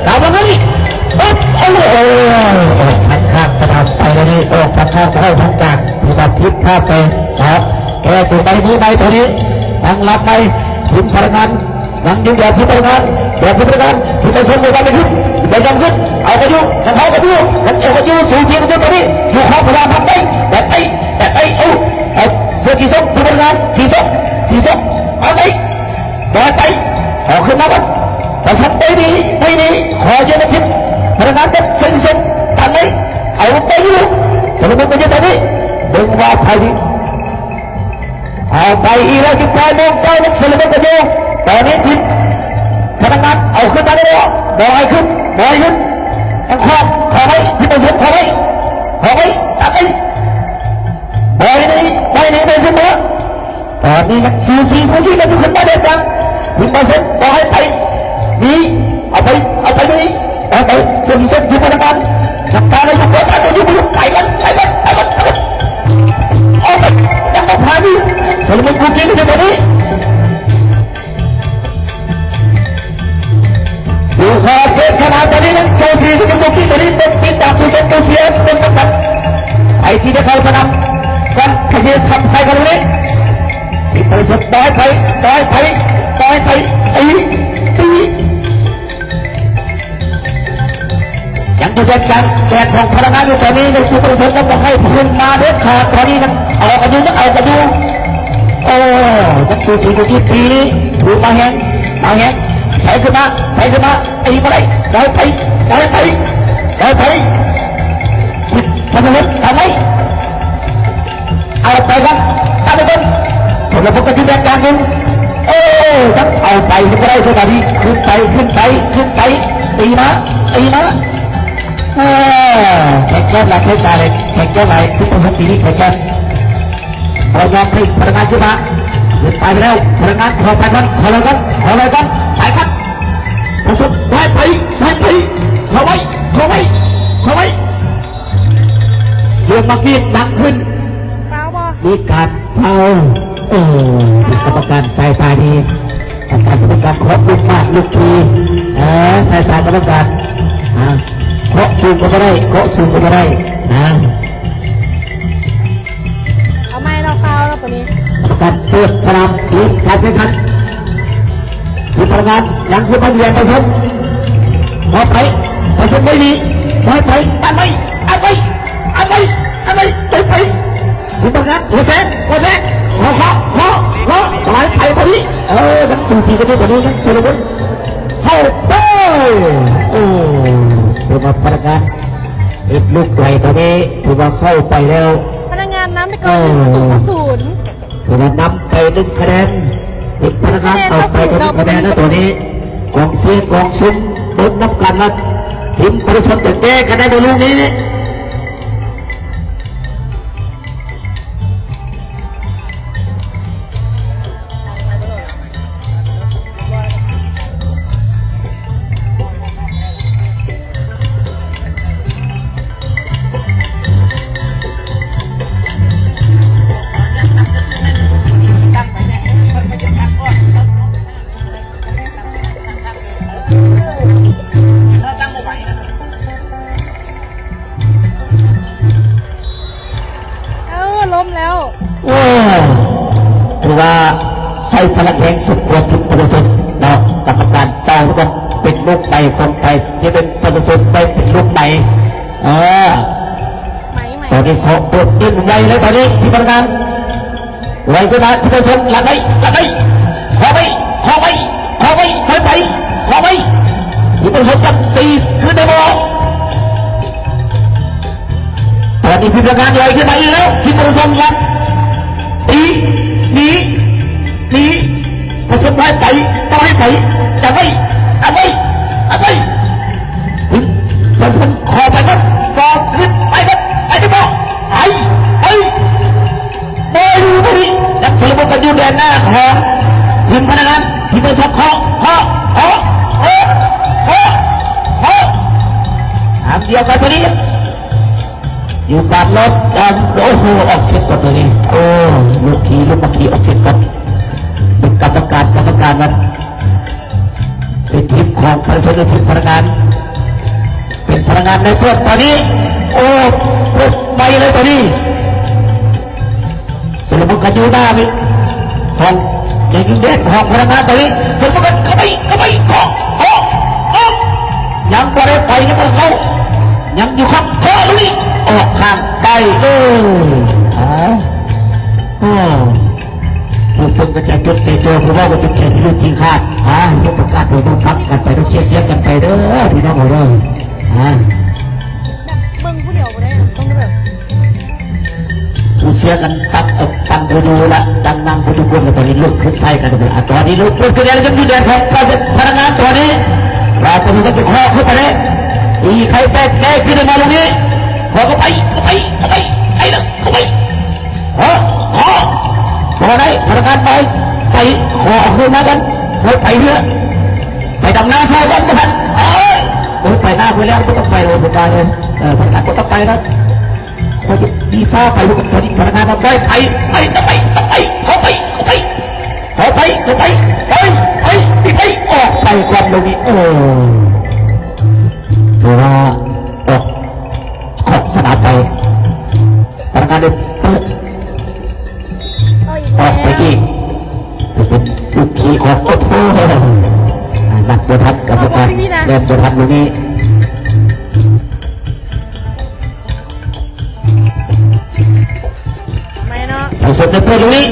ຕາມມານີ້ ເອີບ ໂອ້ໂຫ ອອກທາງຂ້າງສະໜາມໄປແລ້ວນີ້ ອອກທາງຂ້າງເຂົ້າທາງກາງ ຖືວ່າຜິດພາດໄປ ເອົາ ແກ້ຕົວໃໝ່ ມືໃໝ່ຕົວນີ້ ຕັ້ງຫຼັກໃໝ່ ທີມພະນັກງານ ຍັງຢູ່ແບບທີ່ພະນັກງານ ແບບທີ່ພະນັກງານ ທີ່ໄປເຊັນໂມບາຍໄປຂຶ້ນ ໄປນຳຂຶ້ນ ເອົາກັນຢູ່ ຍັງເອົາກັນຢູ່ ຍັງເອົາກັນຢູ່ ສູ້ເຖິງກັນຢູ່ຕອນນີ້ ຢູ່ຂອບພະລານພັດໄປ ແບບໄປ ແບບໄປ ເອົາ ເອົາ ເສື້ອສີສົ້ມ ທີ່ພະນັກງານ ສີສົ້ມ ສີສົ້ມ ເອົາໄປ ບອຍໄປ ເອົາຂຶ້ນມາກ່ອນ ປະຊາຊົນໄປດີ ໄປດີ ຂໍຢູ່ໃນທີມພະນັກງານກັບເສື້ອສີສົ້ມ ຕັນໄປ ເອົາໄປຢູ່ ສະຫຼຸບກັນຢູ່ຕອນນີ້ ເບິ່ງວ່າໃຜ ເອົາໄປອີກແລ້ວ ຢູ່ປາຍໂມງ ປາຍໂມງ ສະຫຼຸບກັນຢູ່ ຕອນນີ້ທີມພະນັກງານເອົາຂຶ້ນມາແລ້ວ ບໍ່ໃຫ້ຂຶ້ນ ບໍ່ໃຫ້ຂຶ້ນ ຍັງຂໍ ຂໍໄວ້ ທີມປະຊາຊົນຂໍໄວ້ ຂໍໄວ້ ຕັດໄວ້ ບໍ່ໃຫ້ໜີ ບໍ່ໃຫ້ໜີ ບໍ່ໃຫ້ຂຶ້ນມາ ຕອນນີ້ຍັງສູສີ ສູສີກັນຢູ່ ຂຶ້ນມາເດີນກາງ ທີມປະຊາຊົນບໍ່ໃຫ້ໄປ ໜີ ເອົາໄປ ເອົາໄປ ໜີ ເອົາໄປ ເສັ້ນ ເສັ້ນ ທີມພະນັກງານ ຈັບຕາໄດ້ຢູ່ ບໍ່ຕາໄດ້ຢູ່ ໄປກັນ ໄປກັນ ໄປກັນ ໄປກັນ ອອກໄປ ຍັງບໍ່ຜ່ານຢູ່ ສະຫຼຸບກັນຢູ່ຕອນນີ້ ຢູ່ຂອບເຂດສະໜາມຕອນນີ້ ຍັງໂຈຊີຢູ່ ຕອນນີ້ເບິ່ງຕິດຕາມສູ່ເສັດ ກອງເຊຍເບິ່ງກັນ ໃຜຊິໄດ້ເຂົ້າສະໜາມກັນ ໃຜຊິໄດ້ທຳໃຜກັນນີ້ ທີ່ປະຊາຊົນ ບອຍໄປ ບອຍໄປ ບອຍໄປ ຕີ ຕີ ຍັງຢູ່ແດນກາງແດນຂອງພະນັກງານຢູ່ຕອນນີ້ ໃນກຸ່ມປະຊາຊົນຍັງບໍ່ໃຫ້ຂຶ້ນມາເດັດຂາດ ຕອນນີ້ຍັງເອົາກັນຢູ່ ຍັງເອົາກັນຢູ່ ໂອ້ ຍັງສູສີຢູ່ທີ່ປີນີ້ ມາແຮງ ມາແຮງ ໃສ່ຂຶ້ນມາ ໃສ່ຂຶ້ນມາ ຕີບໍ່ໄດ້ ໄດ້ໄປ ໄດ້ໄປ ໄດ້ໄປ ປະຊາຊົນ ທຳໄດ້ ເອົາໄປກັນ ເອົາໄປກັນ ສົມມະພົບກັນຢູ່ແດນກາງຢູ່ ໂອ້ ຈັກເອົາໄປບໍ່ໄດ້ຄືກັນ ຂຶ້ນໄປ ຂຶ້ນໄປ ຂຶ້ນໄປ ຕີມາ ຕີມາ ເອີ ແຂງແກ່ນຫຼາຍ ແຂງແກ່ນຫຼາຍ ແຂງແກ່ນຫຼາຍ ຄືປະຊາຊົນປີນີ້ແຂງແກ່ນ ບໍ່ຍອມໃຫ້ພະນັກງານຂຶ້ນມາ ຂຶ້ນໄປໄປແລ້ວ ພະນັກງານເຂົ້າໄປມັນ ເຂົ້າໄປກັນ ເຂົ້າໄປກັນ ໄປກັນ ປະຊາຊົນ ໄປ ໄປ ໄປ ເຂົ້າໄວ້ ເຂົ້າໄວ້ ເຂົ້າໄວ້ ສຽງໝາກມີດດັງຂຶ້ນ ຟາວບໍ່? ມີການຟາວ ໂອ້ ກຳມະການສາຍຕາດີ ກຳມະການຂອບຄຸນມາກລູກທີ່ ເອີ ສາຍຕາກຳມະການ ອ່າ ເຄາະສູງກໍບໍ່ໄດ້ ເຄາະສູງກໍບໍ່ໄດ້ນະ ເອົາໃໝ່ເນາະ ຟາວເນາະໂຕນີ້ ກຳມະການເປີດສະໜາມ ການແຂ່ງຂັນ ທີມພະນັກງານຍັງຄືພະຍາຍາມປະສົມ ມອບໄປ ປະສົມໄວ້ດີ ມອບໄປ ອັດໄວ້ ອັດໄວ້ ອັດໄວ້ ອັດໄວ້ ໄປ ໄປ ທີມພະນັກງານ ຫົວແສງ ຫົວແສງ ເຄາະ ເຄາະ ເຄາະ ເຄາະ ໄປ ໄປ ໄປ ເອີ ຍັງສູສີກັນຢູ່ ຕອນນີ້ຍັງຊຸນລະມຸນ ເຂົ້າໄປ ໂອ້ ຖືວ່າພະນັກງານເຮັດລູກໄວ ຕອນນີ້ຖືວ່າເຂົ້າໄປແລ້ວ ພະນັກງານນຳໄປກ່ອນ ເອີ ໜຶ່ງປະຕູຕໍ່ສູນ ຖືວ່ານຳໄປໜຶ່ງຄະແນນ ເປັນພະນັກງານເອົາໄປໜຶ່ງຄະແນນແລ້ວຕອນນີ້ ກອງເຊຍກອງຊຸມເບິ່ງນຳກັນວ່າທີມປະຊາຊົນຈະແກ້ໄຂໄດ້ບໍ່ລູກນີ້. ເອີ ລົ້ມແລ້ວ ໂອ້ ຖືວ່າໃຊ້ພະລັງແຮງສົມຄວນທີ່ປະຊາຊົນເນາະ ກຳມະການເປົ່າກ່ອນ ເປັນລູກໃໝ່ຂອງໃຜ ທີ່ເປັນປະຊາຊົນໄປເປັນລູກໃໝ່ ເອີ ໃໝ່ ໃໝ່ ຕອນນີ້ເຄາະໂດດເດັ່ນໄວເລີຍ ຕອນນີ້ທີ່ພະນັກງານ ໄວຂຶ້ນມາທີ່ປະຊາຊົນ ລັດໄວ້ ລັດໄວ້ ເຄາະໄວ້ ເຄາະໄວ້ ເຄາະໄວ້ ເຄາະໄວ້ ທີ່ປະຊາຊົນຈະຕີຄືນໄດ້ບໍ່? ຕອນນີ້ທີມພະນັກງານໄລ່ຂຶ້ນມາອີກແລ້ວ ທີມປະຊາຊົນລັດ ປະຊົນໄປ ໄປ ບໍ່ໃຫ້ໄປ ຈັບໄວ້ ຈັບໄວ້ ຈັບໄວ້ ປະຊົນຂໍໄປກ່ອນ ບໍ່ຂຶ້ນ ໄປກ່ອນ ໄປໄດ້ບໍ່ ໄປ ໄປ ບໍ່ຢູ່ຕົວນີ້ ຍັງຊຸລະມຸນກັນຢູ່ແດນໜ້າຂອງທີມພະນັກງານ ທີມບໍລິສັດ ເຄາະ ເຄາະ ເຄາະ ເຄາະ ເຄາະ ເຄາະ ທາງດຽວກັນຕົວນີ້ ຢູ່ການລອສ ອາ ໂອ້ໂຫ ອອກສິດກ່ອນຕົວນີ້ ໂອ້ ລູກຜີ ລູກໝາກຜີອອກສິດກ່ອນ ເປັນກຳມະການ ກຳມະການນັ້ນ ເປັນທີມຂອງປະຊາຊົນ ທີມພະນັກງານ ເປັນພະນັກງານໃນເພິ່ນຕອນນີ້ ໂອ້ ເພິ່ນໄປເລີຍຕອນນີ້ ສະຫຼຸບກັນຢູ່ໜ້າວິ ຂອງ ຍັງຢູ່ແດນຂອງພະນັກງານຕອນນີ້ ສະຫຼຸບກັນເຂົ້າໄປ ເຂົ້າໄປ ເຄາະ ເຄາະ ເຄາະ ຍັງບໍ່ໄດ້ໄປ ຍັງບໍ່ເຂົ້າ ຍັງຢູ່ຂ້າງ ເຄາະລູກນີ້ ອອກຂ້າງໄປ ເອີ ອາ ໂອ້ ຜູ້ເບິ່ງກໍໃຈຈົດໃຈຈ່ອ ຜູ້ເວົ້າກໍຈົດໃຈທີ່ລູກທີ່ຄາດ ອາ ເຮັດປະກາດໂດຍຕ້ອງຟັງກັນໄປເດີ ເຊຍ ເຊຍກັນໄປເດີ ພີ່ນ້ອງເຮົາເດີ ອາ ເບິ່ງຜູ້ດຽວບໍ່ໄດ້ ຕ້ອງແບບ ຜູ້ເຊຍກັນຕັ້ງອົກຕັ້ງໂຕຢູ່ລະ ດັ່ງນັ້ນທຸກຄົນກໍຕອນນີ້ລຸກຂຶ້ນໃສ່ກັນເລີຍ ອາ ຕອນນີ້ລຸກຂຶ້ນແລ້ວ ຍັງຢູ່ແດນຂອງພະນັກງານຕອນນີ້ ວ່າປະຊາຊົນຈະເຄາະເຂົ້າໄປໄດ້ ຕີໄຂ່ແຕກແກ້ຂຶ້ນມາລູກນີ້ ເຄາະເຂົ້າໄປ ເຂົ້າໄປ ເຂົ້າໄປ ໄປເລີຍ ເຂົ້າໄປ ເຄາະ ເຄາະ ບໍ່ໄດ້ ພະນັກງານໄປ ໄປ ເຄາະເຂົ້າມາກັນ ເຂົ້າໄປເຮືອ ໄປດຳນາຊາວບ້ານບໍ່ທັນ ເອີຍ ໂອ້ຍ ໄປໜ້າຂ້ອຍແລ້ວ ບໍ່ຕ້ອງໄປແລ້ວ ເອີ ພະນັກງານບໍ່ຕ້ອງໄປນະ ຂ້ອຍຈະມີຊາໄປ ພະນັກງານໄປ ໄປ ໄປ ໄປ ເຂົ້າໄປ ເຂົ້າໄປ ເຂົ້າໄປ ເຂົ້າໄປ ໄປ ໄປ ໄປ ອອກໄປກ່ອນດຽວນີ້ ໂອ້ ຖືວ່າອອກຂອບສະໜາມໄປ ພະນັກງານໄດ້ເປີດ ເອົາອີກແລ້ວ ອອກໄປອີກ ເປັນລູກຂີ້ຂອງ ໂອ້ໂຫ ນັບບໍ່ທັນ ກຳມະການ ເອົາບໍ່ໄດ້ນີ້ນະ ແລ່ນບໍ່ທັນດຽວນີ້ ໄປເນາະ ໄປເສັດເປີດຢູ່ນີ້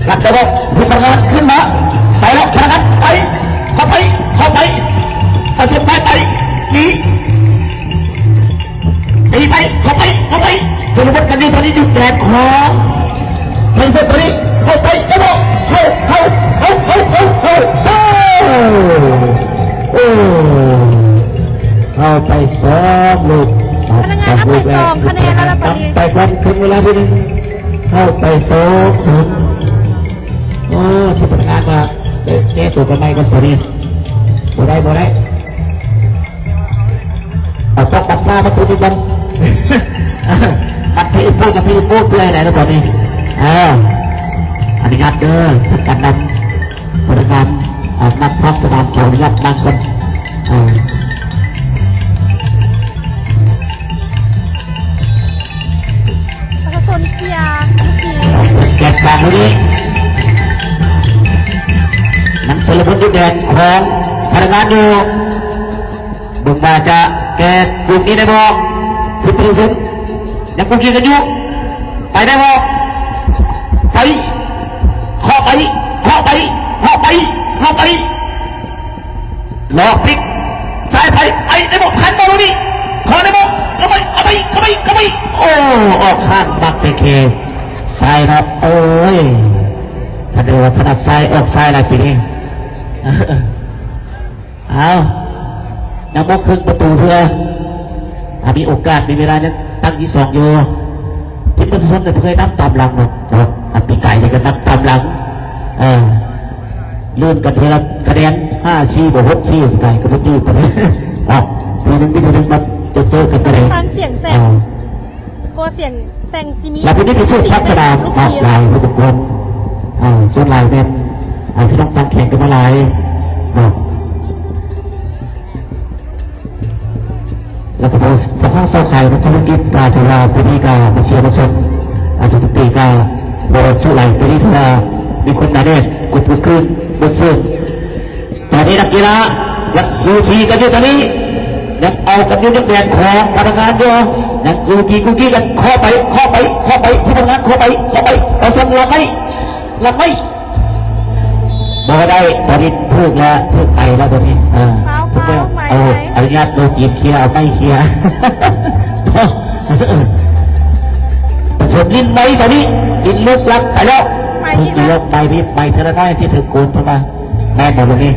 ລັດໄດ້ບໍ່ ເຮັດພະນັກງານຂຶ້ນມາ ໄປແລ້ວ ພະນັກງານໄປ ເຂົ້າໄປ ເຂົ້າໄປ ໄປເສັດໄປ ໄປ ໜີ ຕີໄປ ເຂົ້າໄປ ເຂົ້າໄປ ສະຫຼຸບກັນຢູ່ຕອນນີ້ ຢູ່ແດນຂອງ ໄປເສັດຕອນນີ້ ເຂົ້າໄປ ໄດ້ບໍ່ ເຂົ້າ ເຂົ້າ ເຂົ້າ ໂອ້ ເຂົ້າໄປສອງລູກ ພະນັກງານເອົາໄປສອງຄະແນນແລ້ວລະຕອນນີ້ ນຳໄປກ່ອນ ເຄິ່ງເວລາທີໜຶ່ງ ເຂົ້າໄປສອງສູນ ໂອ້ ທີ່ພະນັກງານວ່າ ໄດ້ແກ້ຕົວກັນໃໝ່ກ່ອນຕອນນີ້ ບໍ່ໄດ້ ບໍ່ໄດ້ ເອົາຕ້ອງຕັດໜ້າປະຕູນີ້ກ່ອນ ຕັດພີໂປ້ກັບພີໂປ້ເປື່ອຍໄດ້ແລ້ວຕອນນີ້ ເອີ ອະນຸຍາດເດີ ການນຳ ພະນັກງານ ອາ ນັກພາກສະໜາມ ຂໍອະນຸຍາດນັ່ງກ່ອນ ເອີ ປະຊາຊົນເຊຍລູກທີມ ແກະກາງຢູ່ນີ້ ຍັງຊຸລະມຸນຢູ່ແດນຂອງພະນັກງານຢູ່ ເບິ່ງວ່າຈະແກ້ລູກນີ້ໄດ້ບໍ່ ທີ່ປະຊາຊົນ ຍັງກຸກກິກກັນຢູ່ ໄປໄດ້ບໍ່ ໄປ ເຄາະໄປ ເຄາະໄປ ເຄາະໄປ ເຄາະໄປ ຫຼອກປິກ ຊ້າຍໄປ ໄປໄດ້ບໍ່ ທັນບໍ່ລູກນີ້ ເຄາະໄດ້ບໍ່ ເຂົ້າໄປ ເຂົ້າໄປ ເຂົ້າໄປ ເຂົ້າໄປ ໂອ້ ອອກຂ້າງບັກແທ້ແຄ ຊ້າຍເນາະ ໂອ້ຍ ຄັນໄດ້ວ່າຖະໜັດຊ້າຍ ອອກຊ້າຍຫຼາຍປີນີ້ ເອົາ ຍັງບໍ່ເຄິ່ງປະຕູເທື່ອ ອາ ມີໂອກາດ ມີເວລາ ຍັງຕັ້ງທີສອງຢູ່ ທີມປະຊາຊົນເຄີຍນຳຕາມຫຼັງເນາະ ເນາະ ອາ ປີກາຍນີ້ກໍນຳຕາມຫຼັງ ເອີ ລື່ນກັນເທື່ອລະຄະແນນ ຫ້າສີ່ ບໍ່ ຫົກສີ່ ປີກາຍກໍບໍ່ຖືກປານໃດ ເນາະ ປີໜຶ່ງມີເທື່ອໜຶ່ງ ມາເຈີກັນກໍໄດ້ ຟັງສຽງແຊງ ເອີ ກໍສຽງແຊງຊິມີ ແລ້ວເພິ່ນໄດ້ໄປເສີບພາກສະໜາມເນາະ ຫຼາຍພໍສົມຄວນ ເອີ ສ່ວນຫຼາຍແມ່ນ ເອີ ພີ່ນ້ອງຕ່າງແຂວງກໍມາຫຼາຍເນາະ ແລ້ວກໍພວກເຮົາຊາວຂາຍນັກທຸລະກິດກໍຖືວ່າປີນີ້ກໍມາຊຽມາຊົມ ເອີ ທຸກໆປີກໍບໍ່ໄດ້ຊື່ຫຼາຍ ປີນີ້ຖືວ່າມີຄົນໜາແໜ້ນ ຄົບຄົນຄືນ ເບິດເຊິ່ງ ຕອນນີ້ນັກກິລາຍັງສູສີກັນຢູ່ຕອນນີ້ ຍັງເອົາກັນຢູ່ໃນແດນຂອງພະນັກງານຢູ່ ຍັງກຸກກິກກຸກກິກກັນ ເຄາະໄປ ເຄາະໄປ ເຄາະໄປ ທີ່ພະນັກງານ ເຄາະໄປ ເຄາະໄປ ປະຊາຊົນຫຼັງໄວ້ ຫຼັງໄວ້ ບໍ່ໄດ້ ຕອນນີ້ຖືກແລ້ວ ຖືກໄປແລ້ວຕອນນີ້ ເອີ ເອົາ ເອົາ ອະນຸຍາດໂຕຈີນເຄຍ ເອົາໄມ້ເຄຍ ປະຊາຊົນຫຼິ້ນໄວ້ຕອນນີ້ ຫຼິ້ນລູກຫຼັກໄປແລ້ວ ໃໝ ຖືກອີກແລ້ວ ໃໝ ບີບໃໝເທື່ອລະໜ້ອຍທີ່ຖືກໂກນເຂົ້າມາ ແມ່ນບໍ່ລູກນີ້?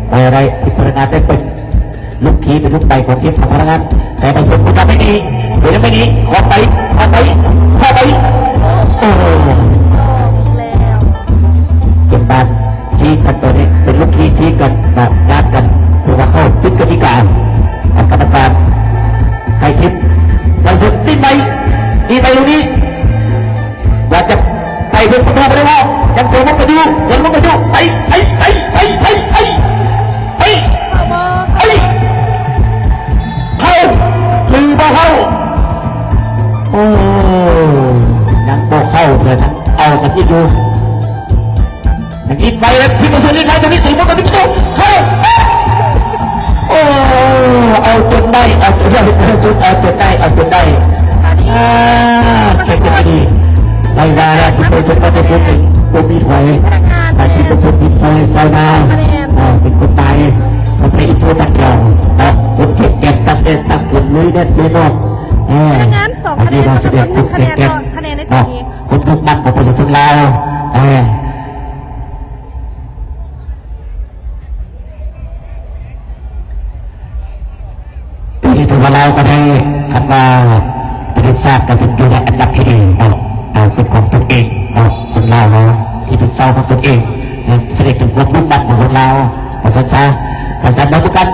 ເອີ ໄດ້ ພະນັກງານໄດ້ເປັນລູກຄີ ເປັນລູກໃໝ່ຂອງທີມພະນັກງານ ແຕ່ປະສົມກຳໄປນີ້ ເປັນໄປນີ້ ເຂົ້າໄປ ເຂົ້າໄປ ເຂົ້າໄປ ໂອ້ໂຫ ເປັນບານ ຊີ້ກັນ ຕອນນີ້ເປັນລູກຄີຊີ້ກັນເນາະ ຍາດກັນ ຖືວ່າເຂົ້າຜິດກະຕິກາ ກຳມະການໃຫ້ທິບ ປະສົມຕີໄປ ຕີໄປລູກນີ້ ວ່າຈະໄປເປັນປະຕູໄປໄດ້ບໍ່? ຍັງເສີມມັນກະຢູ່ ເສີມມັນກະຢູ່ ໄປ ໄປ ໄປ ໄປ ເຂົ້າ ຫຼືບໍ່ເຂົ້າ? ໂອ້ ຍັງບໍ່ເຂົ້າເທື່ອ ຍັງເອົາກັນອີກຢູ່. ຍິງໄປແລ້ວ ທີມປະເຊີນຍິງໄປ ຕອນນີ້ ສະຫຼຸບວ່າຕອນນີ້ປະຕູເຂົ້າ ໂອ້ ເອົາຈົນໄດ້ ເອົາຈົນໄດ້ ປະເຊີນເອົາຈົນໄດ້ ເອົາຈົນໄດ້ ອາ ເກັ່ງດີ ໄດ້ວ່າແລ້ວ ທີມປະເຊີນ ປະຕູບໍ່ມີຖອຍ ທີມປະເຊີນ ທີມຊາວໄຮ່ຊາວນາ ອາ ເປັນຄົນຕາຍ ເຂົາໄປອີກໂຕບັດດຽວເນາະ ຄົນເກັ່ງແກ່ງ ຕັກແດດຕັກຝົນ ລຸຍແດດລຸຍໜອກ ເອີ ອັນນີ້ວ່າສະແດງຄວາມເກັ່ງແກ່ງເນາະ ຄວາມມຸ່ງໝັ້ນຂອງປະຊາຊົນລາວ ເອີ ປີນີ້ຖືວ່າລາວກໍໄດ້ ຄັນວ່າປະເທດຊາດກໍເປັນຢູ່ໃນອັນດັບທີ່ດີເນາະ ເອົາເປັນຂອງຕົນເອງເນາະ ຄົນລາວເຮົາທີ່ເປັນຊາວຂອງຕົນເອງ ສະແດງເຖິງຄວາມມຸ່ງໝັ້ນຂອງຄົນລາວ ວ່າຊັ້ນຊະ ປະກັນນຳກັນ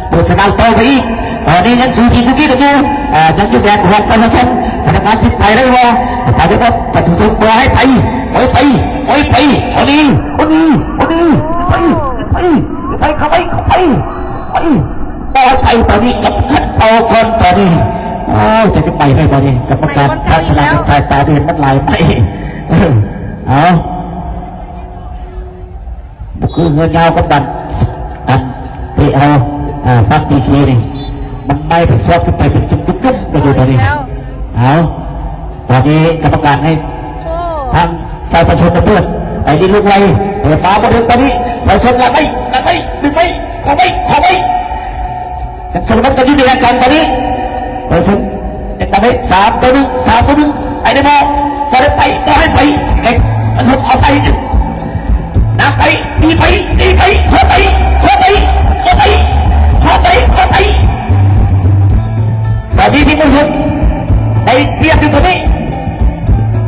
ເປີດສະໜາມຕໍ່ໄປອີກ ຕອນນີ້ຍັງສູສີກຸກກິກກັນຢູ່ ເອີ ຍັງຢູ່ແດນຂອງປະຊາຊົນ ພະນັກງານຊິໄປໄດ້ບໍ່? ໄປໄດ້ບໍ່? ປະຊາຊົນບໍ່ໃຫ້ໄປ ບໍ່ໃຫ້ໄປ ບໍ່ໃຫ້ໄປ ເທົ່ານີ້ ບໍ່ດີ ບໍ່ດີ ໄປ ໄປ ໄປ ເຂົ້າໄປ ເຂົ້າໄປ ໄປ ບໍ່ໃຫ້ໄປ ຕອນນີ້ກຳມະການເປົ່າກ່ອນ ຕອນນີ້ ໂອ້ຍ ຈະໄປໄດ້ບໍ່ນີ້? ກຳມະການທັດສະນະທາງສາຍຕາບໍ່ເຫັນ ມັນຫຼາຍໄປ ເອີ ເອົາ. ບໍ່ຄືເຮືອຍາວກັບບັນ ອັນເຕະເອົາ ອາ ຝັ່ງ ທີ ທີ ນີ້ ມັນໄໝ້ໄປຊອດຂຶ້ນໄປເປັນຊຸມດຸ້ມໆ ໄປຢູ່ຕອນນີ້ ເອົາ ຕອນນີ້ກຳມະການໃຫ້ ໂອ້ ທາງຝ່າຍປະຊາຊົນເປີດ ໄປຫຼິ້ນລູກໄວ ເປີດມາບໍ່ເຖິງຕອນນີ້ ປະຊາຊົນລັກໄວ້ ລັກໄວ້ ດຶງໄວ້ ຂໍໄວ້ ຂໍໄວ້ ຍັງສາມາດກັນຢູ່ໃນກາງຕອນນີ້ ປະຊາຊົນ ເຮັດຕາມໄດ້ ສາມຕໍ່ໜຶ່ງ ສາມຕໍ່ໜຶ່ງ ໄປໄດ້ບໍ່? ບໍ່ໄດ້ໄປ ບໍ່ໃຫ້ໄປ ເຮັດ ມັນຖືກເອົາໄປ ນຳໄປ ຕີໄປ ຕີໄປ ເຂົ້າໄປ ເຂົ້າໄປ ເຂົ້າໄປ ເຂົ້າໄປ ເຂົ້າໄປ ຕອນນີ້ທີ່ມັນສຸດ ໄດ້ປຽບຢູ່ຕອນນີ້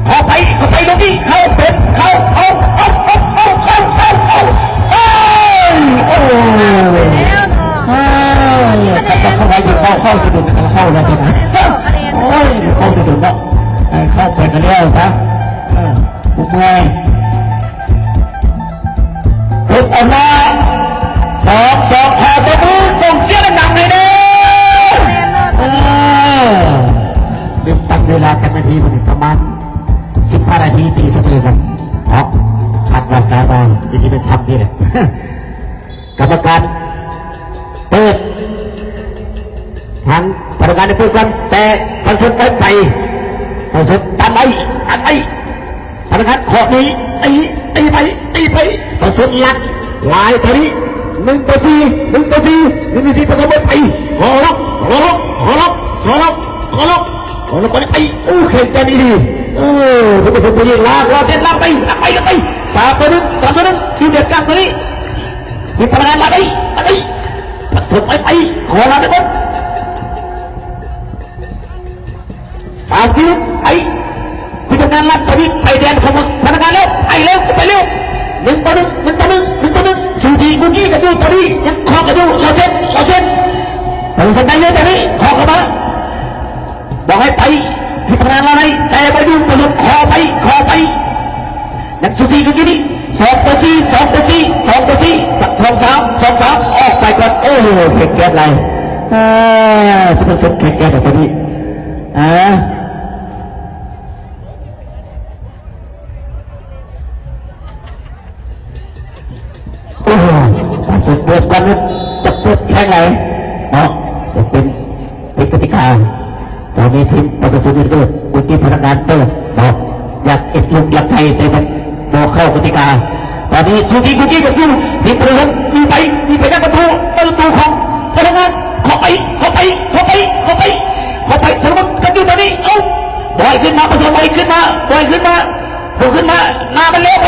ເຂົ້າໄປ ເຂົ້າໄປ ລູກນີ້ ເຂົ້າເປັນ ເຂົ້າ ເຂົ້າ ເຂົ້າ ໂອ້ຍ ໂອ້ ເອີ ຄັນວ່າເຂົ້າໄປຢູ່ ເຂົ້າ ເຂົ້າຈະໂດນ ເຂົ້າແລ້ວຊັ້ນນະ ໂອ້ຍ ເຂົ້າຈະໂດນເນາະ ເອີ ເຂົ້າໄປກໍແລ້ວຊະ ເອີ ຜູ້ເມື່ອຍ ເປັນອັນວ່າ ສອງສອງ ຂໍຕົບມື ກອງເຊຍດັງໆ ໃຫ້ແດ່ ເອີ ລືມຕັ້ງເວລາກັນເວທີ ປະມານ ສິບຫ້ານາທີ ຕີສະເໝີກັນເນາະ ຄາດວ່າ ຄາດວ່າ ວິທີເປັນຊ້ຳນີ້ແຫຼະ ກຳມະການເປີດ ທາງພະນັກງານໄດ້ເປີດກ່ອນ ແຕ່ປະຊາຊົນໄປໄປ ປະຊາຊົນຕັນໄວ້ ຕັນໄວ້ ພະນັກງານເຄາະນີ້ ຕີ ຕີໄປ ຕີໄປ ປະຊາຊົນລັກຫຼາຍເທົ່ານີ້ ໜຶ່ງຕໍ່ສີ່ ໜຶ່ງຕໍ່ສີ່ ໜຶ່ງຕໍ່ສີ່ ປະຊາຊົນໄປ ເຄາະລັກ ເຄາະລັກ ເຄາະລັກ ເຄາະລັກ ເຄາະລັກ ເຄາະລັກ ໄປ ໂອ້ ແຂງແກ່ນອີ່ຫຼີ ເອີ ປະຊາຊົນໄປລາກ ລາກເສັ້ນ ລາກໄປ ລາກໄປ ລາກໄປ ສາມຕໍ່ໜຶ່ງ ສາມຕໍ່ໜຶ່ງ ຢູ່ເດີນກາງຕົວນີ້ ມີພະນັກງານມາໄດ້ ມາໄດ້ ປະຖົມໄປ ໄປ ຂໍລາໄດ້ໝົດ ສາມສິບ ໄປ ມີພະນັກງານລັດ ຕອນນີ້ໄປແດນຂອງພະນັກງານແລ້ວ ໄປແລ້ວ ໄປແລ້ວ ໜຶ່ງຕໍ່ໜຶ່ງ ໜຶ່ງຕໍ່ໜຶ່ງ ໜຶ່ງຕໍ່ໜຶ່ງ ສູສີກຸກກິກກັນຢູ່ ຕອນນີ້ຍັງເຄາະກັນຢູ່ ລາວເຊັນ ລາວເຊັນ ປະຊາຊົນໄດ້ຢູ່ ຕອນນີ້ເຄາະເຂົ້າມາ ບອກໃຫ້ໄປທີ່ພະນັກງານລາວໃຫ້ ແຕ່ບໍ່ຢູ່ ປະຊົນຂໍໄປ ຂໍໄປ ຍັງສູສີກັນຢູ່ນີ້ ສອງຕໍ່ສີ່ ສອງຕໍ່ສີ່ ສອງຕໍ່ສີ່ ສອງສາມ ສອງສາມ ອອກໄປກ່ອນ ໂອ້ໂຫ ແຂງແກ່ນຫຼາຍ ເອີ ປະຊົນແຂງແກ່ນຫຼາຍ ຕອນນີ້ ເອີ. ໂອ້ໂຫ ປະຊົນເປີດກ່ອນ ຈະເປີດແຂງໃດເນາະ ຈະເປັນ ເປັນກະຕິກາ ຕອນນີ້ທີມປະຊາຊົນເປີດ ອຸທິດພະນັກງານເປີດເນາະ ຢາກເອັດລູກຫຼັກໄກ ແຕ່ມັນບໍ່ເຂົ້າກະຕິກາ ຕອນນີ້ສູສີກຸກກິກກັນຢູ່ ທີມປະຊາຊົນມີໄປ ມີໄປຍັງປະຕູ ປະຕູຂອງພະນັກງານ ເຂົ້າໄປ ເຂົ້າໄປ ເຂົ້າໄປ ເຂົ້າໄປ ເຂົ້າໄປ ສາມາດກັນຢູ່ຕອນນີ້ ເອົ້າ ບອຍຂຶ້ນມາ ປະຊາຊົນບອຍຂຶ້ນມາ ບອຍຂຶ້ນມາ ບໍ່ຂຶ້ນມາ ໜ້າມັນແລ້ວ ໄປ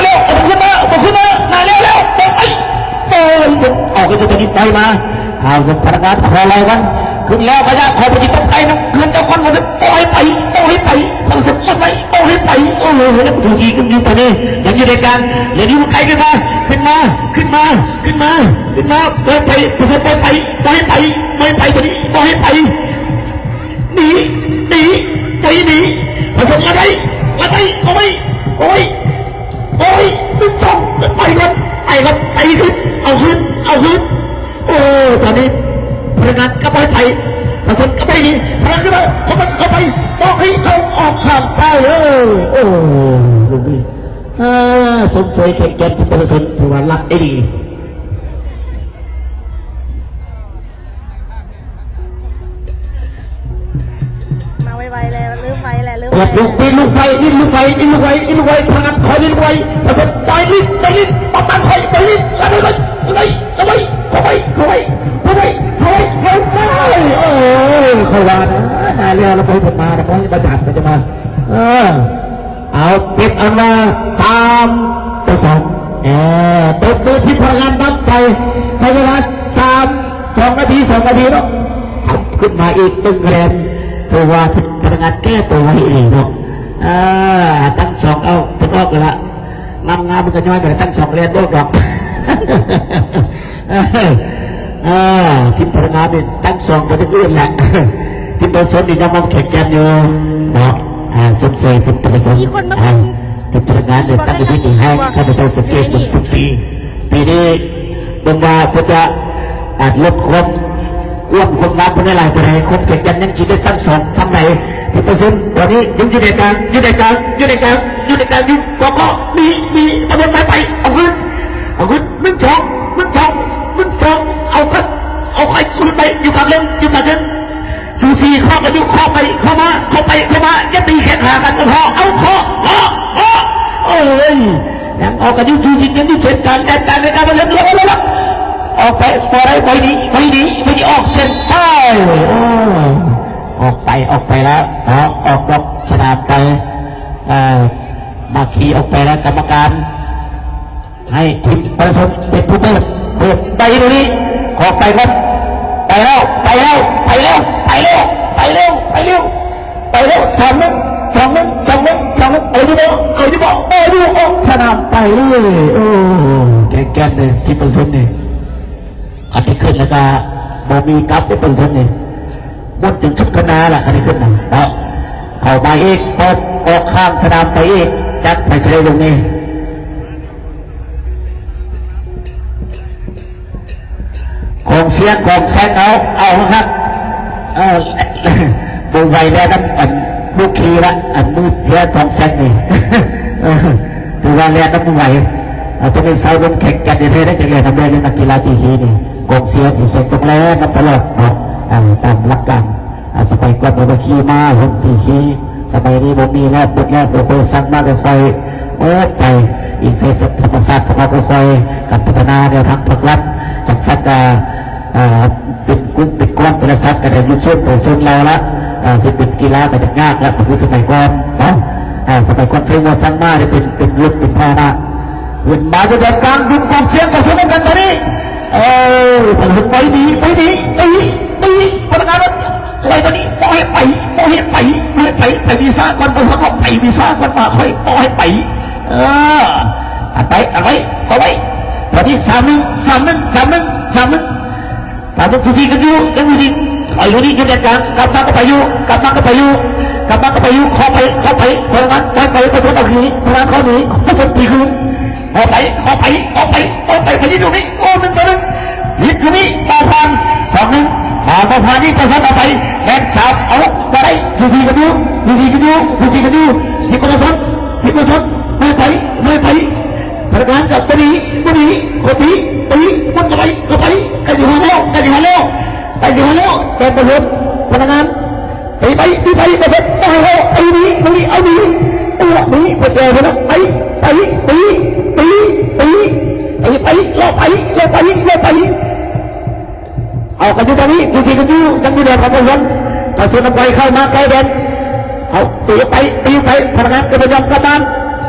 ເອົາຂຶ້ນຕົວນີ້ ປ່ອຍມາ. ເອົາ ພະນັກງານຂໍລາຍວັນຂຶ້ນແລ້ວ ຂະຍະ ຂໍໄປກິນຕົ້ມໄກ່ນຳເຮືອນເຈົ້າກ່ອນ ວ່າຊັ້ນ. ບໍ່ໃຫ້ໄປ ບໍ່ໃຫ້ໄປ ເອົາຊັ້ນ ບໍ່ໃຫ້ໄປ ບໍ່ໃຫ້ໄປ. ໂອ້ໂຫ ຍັງຖືກອີກ ຍັງຢູ່ຕົວນີ້ ຍັງຢູ່ໃນການ ເຫຼືອຢູ່ໄກຂຶ້ນມາ ຂຶ້ນມາ ຂຶ້ນມາ ຂຶ້ນມາ ຂຶ້ນມາ. ບໍ່ໃຫ້ໄປ ບໍ່ໃຫ້ໄປ ບໍ່ໃຫ້ໄປ ຕົວນີ້ ບໍ່ໃຫ້ໄປ ບໍ່ໃຫ້ໄປ. ໜີ ໜີ ບໍ່ໃຫ້ໜີ ປະສົມມາໄດ້ ມາໄດ້ ເຂົ້າໄປ ໂອ້ຍ ໂອ້ຍ ໜຶ່ງ ສອງ ໄປກ່ອນ ໄປກ່ອນ ໄປຂຶ້ນ ເອົາຂຶ້ນ ເອົາຂຶ້ນ. ໂອ້ ຕອນນີ້ພະນັກງານກໍບໍ່ໃຫ້ໄປ ປະຊາຊົນກໍບໍ່ໃຫ້ໜີ ພະນັກງານກໍໄປ ເຂົ້າໄປ ບອກໃຫ້ເຂົາອອກຂ້າງໄປ. ເອີ ໂອ້ ລູກນີ້ ອ່າ ຊົມເຊີຍແຂກແກ່ນທີ່ປະຊາຊົນ ຖືວ່າລັດໄດ້ດີ. ມາໄວໆແລ້ວ ເລີ່ມໄວແລ້ວ ເລີ່ມໄວແລ້ວ. ເປີດລູກ ປີ້ນລູກໄວ ດີ້ນລູກໄວ ດີ້ນລູກໄວ ດີ້ນລູກໄວ ພະນັກງານຄອຍດີ້ນລູກໄວ ປະຊາຊົນປ່ອຍລີ້ນ ປ່ອຍລີ້ນ ປະມານຄອຍ ປ່ອຍລີ້ນ ລະໄວ ລະໄວ ເຂົ້າໄປ ເຂົ້າໄປ ເຂົ້າໄປ ເຂົ້າໄປ ເຂົ້າໄປ. ໂອ້ຍ ເຂົາວ່ານະ ມາແລ້ວ ລະບໍ່ໃຫ້ເພິ່ນມາ ລະບໍ່ໃຫ້ມາຈາກ ເພິ່ນຈະມາ ເອີ. ເອົາ ເປັນອັນວ່າສາມຕໍ່ສອງ ເອີ ຕົບມືທີມພະນັກງານນຳໄປ ໃຊ້ເວລາສາມ ສອງນາທີ ສອງນາທີເນາະ ທຳຂຶ້ນມາອີກໜຶ່ງຄະແນນ ຖືວ່າພະນັກງານແກ້ຕົວໄວອີ່ຫຼີເນາະ. ເອີ ທັງສອງ ເອົາ ເພິ່ນອອກແລ້ວລະ ງາມໆ ມັນກໍຍ້ອຍໄປແລ້ວ ທັງສອງແລ່ນບໍ່ອອກດອກ. ເອີ ທີມພະນັກງານນີ້ທັງສອງໄປທາງອື່ນແຫຼະ ທີມປະຊາຊົນນີ້ຍັງມາແຂກແກ່ນຢູ່ເນາະ. ອ່າ ຊົມເຊີຍທີມປະຊາຊົນ ມີຄົນມາ ອ່າ ທີມພະນັກງານນີ້ຕັ້ງຢູ່ທີ່ນີ້ໃຫ້ຂ້າພະເຈົ້າສັງເກດເບິ່ງທຸກປີ ປີນີ້ເບິ່ງວ່າເພິ່ນຈະ ອ່າ ລົດຄວາມອ້ວນຄວາມງາມເພິ່ນໄດ້ຫຼາຍປານໃດ ຄວາມແຂກແກ່ນຍັງຊິໄດ້ຕັ້ງສອງສ່ຳໃດ. ທີມປະຊາຊົນຕອນນີ້ຍັງຢູ່ໃນກາງ ຢູ່ໃນກາງ ຢູ່ໃນກາງ ຢູ່ໃນກາງຢູ່ ເກາະ ເກາະ ໜີ ໜີ ປະຊາຊົນໄປ ໄປ ເອົາຄືນ ເອົາຄືນ ໜຶ່ງ ສອງ ໜຶ່ງ ສອງ ໜຶ່ງ ສອງ ເອົາກັນ ເອົາໄປ ຂຶ້ນໄປ ຢູ່ປາກເລິກ ຢູ່ປາກເລິກ ສູສີ ເຄາະກັນຢູ່ ເຄາະໄປ ເຄາະມາ ເຄາະໄປ ເຄາະມາ ຢ່າຕີແຂ້ງຂາກັນກໍພໍ ເອົາ ເຄາະ ເຄາະ ເຄາະ. ໂອ້ຍ ຍັງເອົາກັນຢູ່ ຢູ່ ຍັງຢູ່ເສັ້ນກາງ ກາງ ກາງ ໃນການປະເຊີນ ລະວັງ ລະວັງ ອອກໄປ ບໍ່ໄດ້ ບໍ່ໃຫ້ໜີ ບໍ່ໃຫ້ໜີ ບໍ່ໃຫ້ໜີ ອອກເສັ້ນໄປ. ໂອ້ ອອກໄປ ອອກໄປແລ້ວເນາະ ອອກນອກສະໜາມໄປ ເອີ ມາຄີອອກໄປແລ້ວ ກຳມະການ ໃຫ້ທີມປະຊາຊົນເປັນຜູ້ເປີດ ເປີດໄປຕົວນີ້ ເຂົ້າໄປກ່ອນ ໄປແລ້ວ ໄປແລ້ວ ໄປແລ້ວ ໄປແລ້ວ ໄປແລ້ວ ໄປແລ້ວ ສອງໜຶ່ງ ສອງໜຶ່ງ ສອງໜຶ່ງ ສອງໜຶ່ງ ເອົາຢູ່ບໍ່ ເອົາຢູ່ບໍ່ ເອົາຢູ່ ອອກສະໜາມໄປເລີຍ. ໂອ້ ແຂງແກ່ນເດ້ ທີມປະຊາຊົນນີ້ ຄັນໄດ້ຂຶ້ນແລ້ວກະບໍ່ມີກັບເດ້ ປະຊາຊົນນີ້ ໝົດຈົນສຸດຄະນາລະ ຄັນໄດ້ຂຶ້ນນະເນາະ. ເຂົ້າມາອີກ ເປີດອອກຂ້າງສະໜາມໄປອີກ ຈັກໃຜຊິໄດ້ລົງນີ້. ກອງເຊຍ ກອງແຊງ ເອົາ ເອົາຄັກ ເອີ ບໍ່ໄຫວແລ້ວນຳ ອັນ ລູກຂີ້ລະ ອັນ ມືເຊຍ ກອງແຊງນີ້ ເອີ ຖືວ່າແລ່ນນຳບໍ່ໄຫວ. ເອີ ຕອນນີ້ຊາວໜຸ່ມແຂງແກ່ນແທ້ໆ ໄດ້ຈັກແລ່ນນຳແດ່ ນັກກິລາຕີຂີ້ນີ້ ກອງເຊຍທີ່ເສັງຕ້ອງແລ່ນນຳຕະຫຼອດເນາະ ເອີ ຕາມຫຼັກການ. ອາ ສະໄໝກ່ອນບໍ່ໄດ້ຂີ່ມ້າ ຫົນຕີຂີ່ ສະໄໝນີ້ບໍ່ມີແລ້ວ ໝົດແລ້ວ ໂດຍໂດຍສັ່ງມາຄ່ອຍໆ ໂອ້ ໄປ ອີງໃສ່ທຳມະຊາດຂອງເຮົາ ຄ່ອຍໆ ການພັດທະນາແນວທາງພັກລັດ ຈັກສັດກະ ເປັນກຸ່ມເປັນກ້ອນ ແຕ່ລະສັດກະໄດ້ຢູ່ໂຊນໂຕໂຊນລາວລະ ຊິເປັນກິລາກະຈັກຍາກລະ ບໍ່ຄືສະໄໝກ່ອນເນາະ. ສະໄໝກ່ອນໃຊ້ງົວສັ່ງມ້າໄດ້ເປັນ ເປັນລົດເປັນພາຫະນະ ຂຶ້ນມາຈະແບບກາງ ດຶງກອງເຊຍເຂົ້າສູ່ນຳກັນຕອນນີ້. ເອີ ພະນັກງານໄປໜີ ໄປໜີ ຕີ ຕີ ພະນັກງານໄປຕອນນີ້ ບໍ່ໃຫ້ໄປ ບໍ່ໃຫ້ໄປ ບໍ່ໃຫ້ໄປ ໄປວີຊາກ່ອນ ບໍ່ໃຫ້ໄປວີຊາກ່ອນ ມາຄ່ອຍ ບໍ່ໃຫ້ໄປ. ເອີ ອັດໄປ ອັດໄວ້ ເຂົ້າໄວ້ ຕອນນີ້ ສາມໜຶ່ງ ສາມໜຶ່ງ ສາມໜຶ່ງ ສາມໜຶ່ງ ສາມໜຶ່ງ ສູສີກັນຢູ່ ຍັງຢູ່ທີ່ ໄປຢູ່ນີ້ ຢູ່ແດນກາງ ກັບມາກໍໄປຢູ່ ກັບມາກໍໄປຢູ່ ກັບມາກໍໄປຢູ່ ເຂົ້າໄປ ເຂົ້າໄປ ພະນັກງານ ໄປ ໄປ ປະຊາຊົນອອກໜີ ພະນັກງານເຂົ້າໜີ ປະຊາຊົນຕີຄືນ ເຂົ້າໄປ ເຂົ້າໄປ ເຂົ້າໄປ ເຂົ້າໄປ ໄປຢູ່ນີ້ ໂອ້ ໜຶ່ງຕໍ່ໜຶ່ງ ລິດຢູ່ນີ້ ບໍ່ຜ່ານ ສອງໜຶ່ງ ມາບໍ່ຜ່ານນີ້ ປະສານອອກໄປ ແມ່ນສາມ ເອົາ ບໍ່ໄດ້ ສູສີກັນຢູ່ ສູສີກັນຢູ່ ສູສີກັນຢູ່ ທີມປະຊາຊົນ ທີມປະຊາຊົນ ໄປໄປ ໄປໄປ ພະນັກງານກັບຕົວນີ້ ຕົວນີ້ ເຂົ້າຕີ ຕີ ມັນເຂົ້າໄປ ເຂົ້າໄປ ໃກ້ຊິຮອດແລ້ວ ໃກ້ຊິຮອດແລ້ວ ໃກ້ຊິຮອດແລ້ວ ແຕ່ປະຊາຊົນ ພະນັກງານ ໄປ ໄປ ໄປ ໄປ ບໍ່ໃຫ້ເຂົ້າ ໄປໜີ ໜີ ເອົາໜີ ເອົາໜີ ບໍ່ແຈເພິ່ນນະ ໄປ ໄປ ຕີ ຕີ ຕີ ໄປ ໄປ ເລາະໄປ ເລາະໄປ ເລາະໄປ ເອົາກັນຢູ່ຕອນນີ້ ຢູ່ທີ່ກັນຢູ່ ຍັງຢູ່ແດນຂອງປະຊາຊົນ ປະຊາຊົນນຳໄປ ເຂົ້າມາໃກ້ແດນ ເອົາ ຕີໄປ ຕີໄປ ພະນັກງານກໍບໍ່ຍອມກັບບ້ານ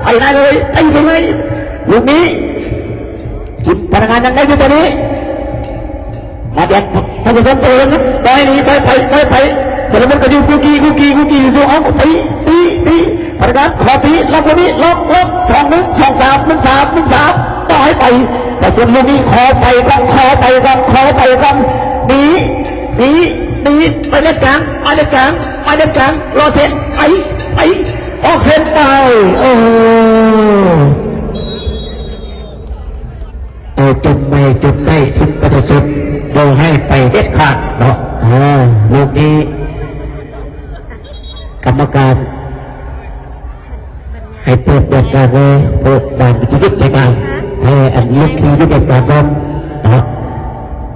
ໄປໄດ້ເລີຍ ຕີໄປເລີຍ ລູກນີ້ ທີມພະນັກງານຍັງໄດ້ຢູ່ຕອນນີ້ ອາດແອດ ປະຊາຊົນໂຕນັ້ນ ໄປນີ້ ໄປ ໄປ ໄປ ໄປ ສາລະມົນກໍຢູ່ ກູກີ ກູກີ ກູກີ ຢູ່ ເອົາ ຕີ ຕີ ຕີ ພະນັກງານ ຂໍຕີ ລັອກ ນີ້ ລັອກ ລັອກ ສອງ ໜຶ່ງ ສອງ ສາມ ໜຶ່ງ ສາມ ໜຶ່ງ ສາມ ບໍ່ໃຫ້ໄປ ປະຊາຊົນລູກນີ້ ຂໍໄປກ່ອນ ຂໍໄປກ່ອນ ຂໍໄປກ່ອນ ໜີ ໜີ ໜີ ໄປເລນກາງ ໄປເລນກາງ ໄປເລນກາງ ລໍເສັ້ນ ໄປ ໄປ ອອກເສັ້ນໄປ ເອີ. ເອົາຈົນໄດ້ ຈົນໄດ້ ເຖິງປະຊາຊົນບໍ່ໃຫ້ໄປເດັດຂາດເນາະ. ເອີ ລູກນີ້ກຳມະການໃຫ້ເປີດບອກການເລີຍ ເປີດບານວິທະຍຸດໃຈການ ໃຫ້ອັນລູກທີ່ຢູ່ໃນການນອນເນາະ.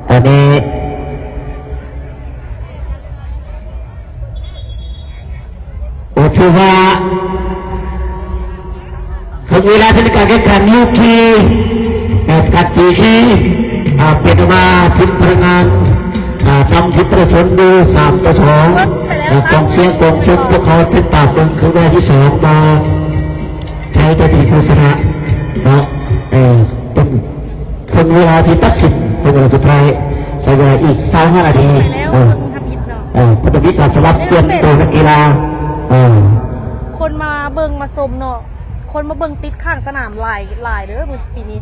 ຕອນນີ້ ໂອ ຖືວ່າເຖິງເວລາທີ່ມີການແຂ່ງຂັນລູກຄີ ແບບກັດຕີຄີ ອາ ເປັນວ່າທີມພະນັກງານ ອາ ນຳທີມປະຊາຊົນຢູ່ ສາມຕໍ່ສອງ ອາ ກອງເຊຍກອງຊົມພວກເຂົາຕິດຕາມເບິ່ງຄືແມ່ທີສອງວ່າ ໃຜຈະເປັນຜູ້ຊະນະເນາະ. ເອີ ເປັນ ເຖິງເວລາທີ່ຕັດສິນ ເປັນເວລາສຸດທ້າຍ ໃຊ້ເວລາອີກຊາວຫ້ານາທີ ເອີ ເອີ ເພິ່ນມີການສະຫຼັບປ່ຽນໂຕນັກກິລາ ເອີ ຄົນມາເບິ່ງມາຊົມເນາະ ຄົນມາເບິ່ງຕິດຂ້າງສະໜາມຫຼາຍ ຫຼາຍເດີມື້ ປີນີ້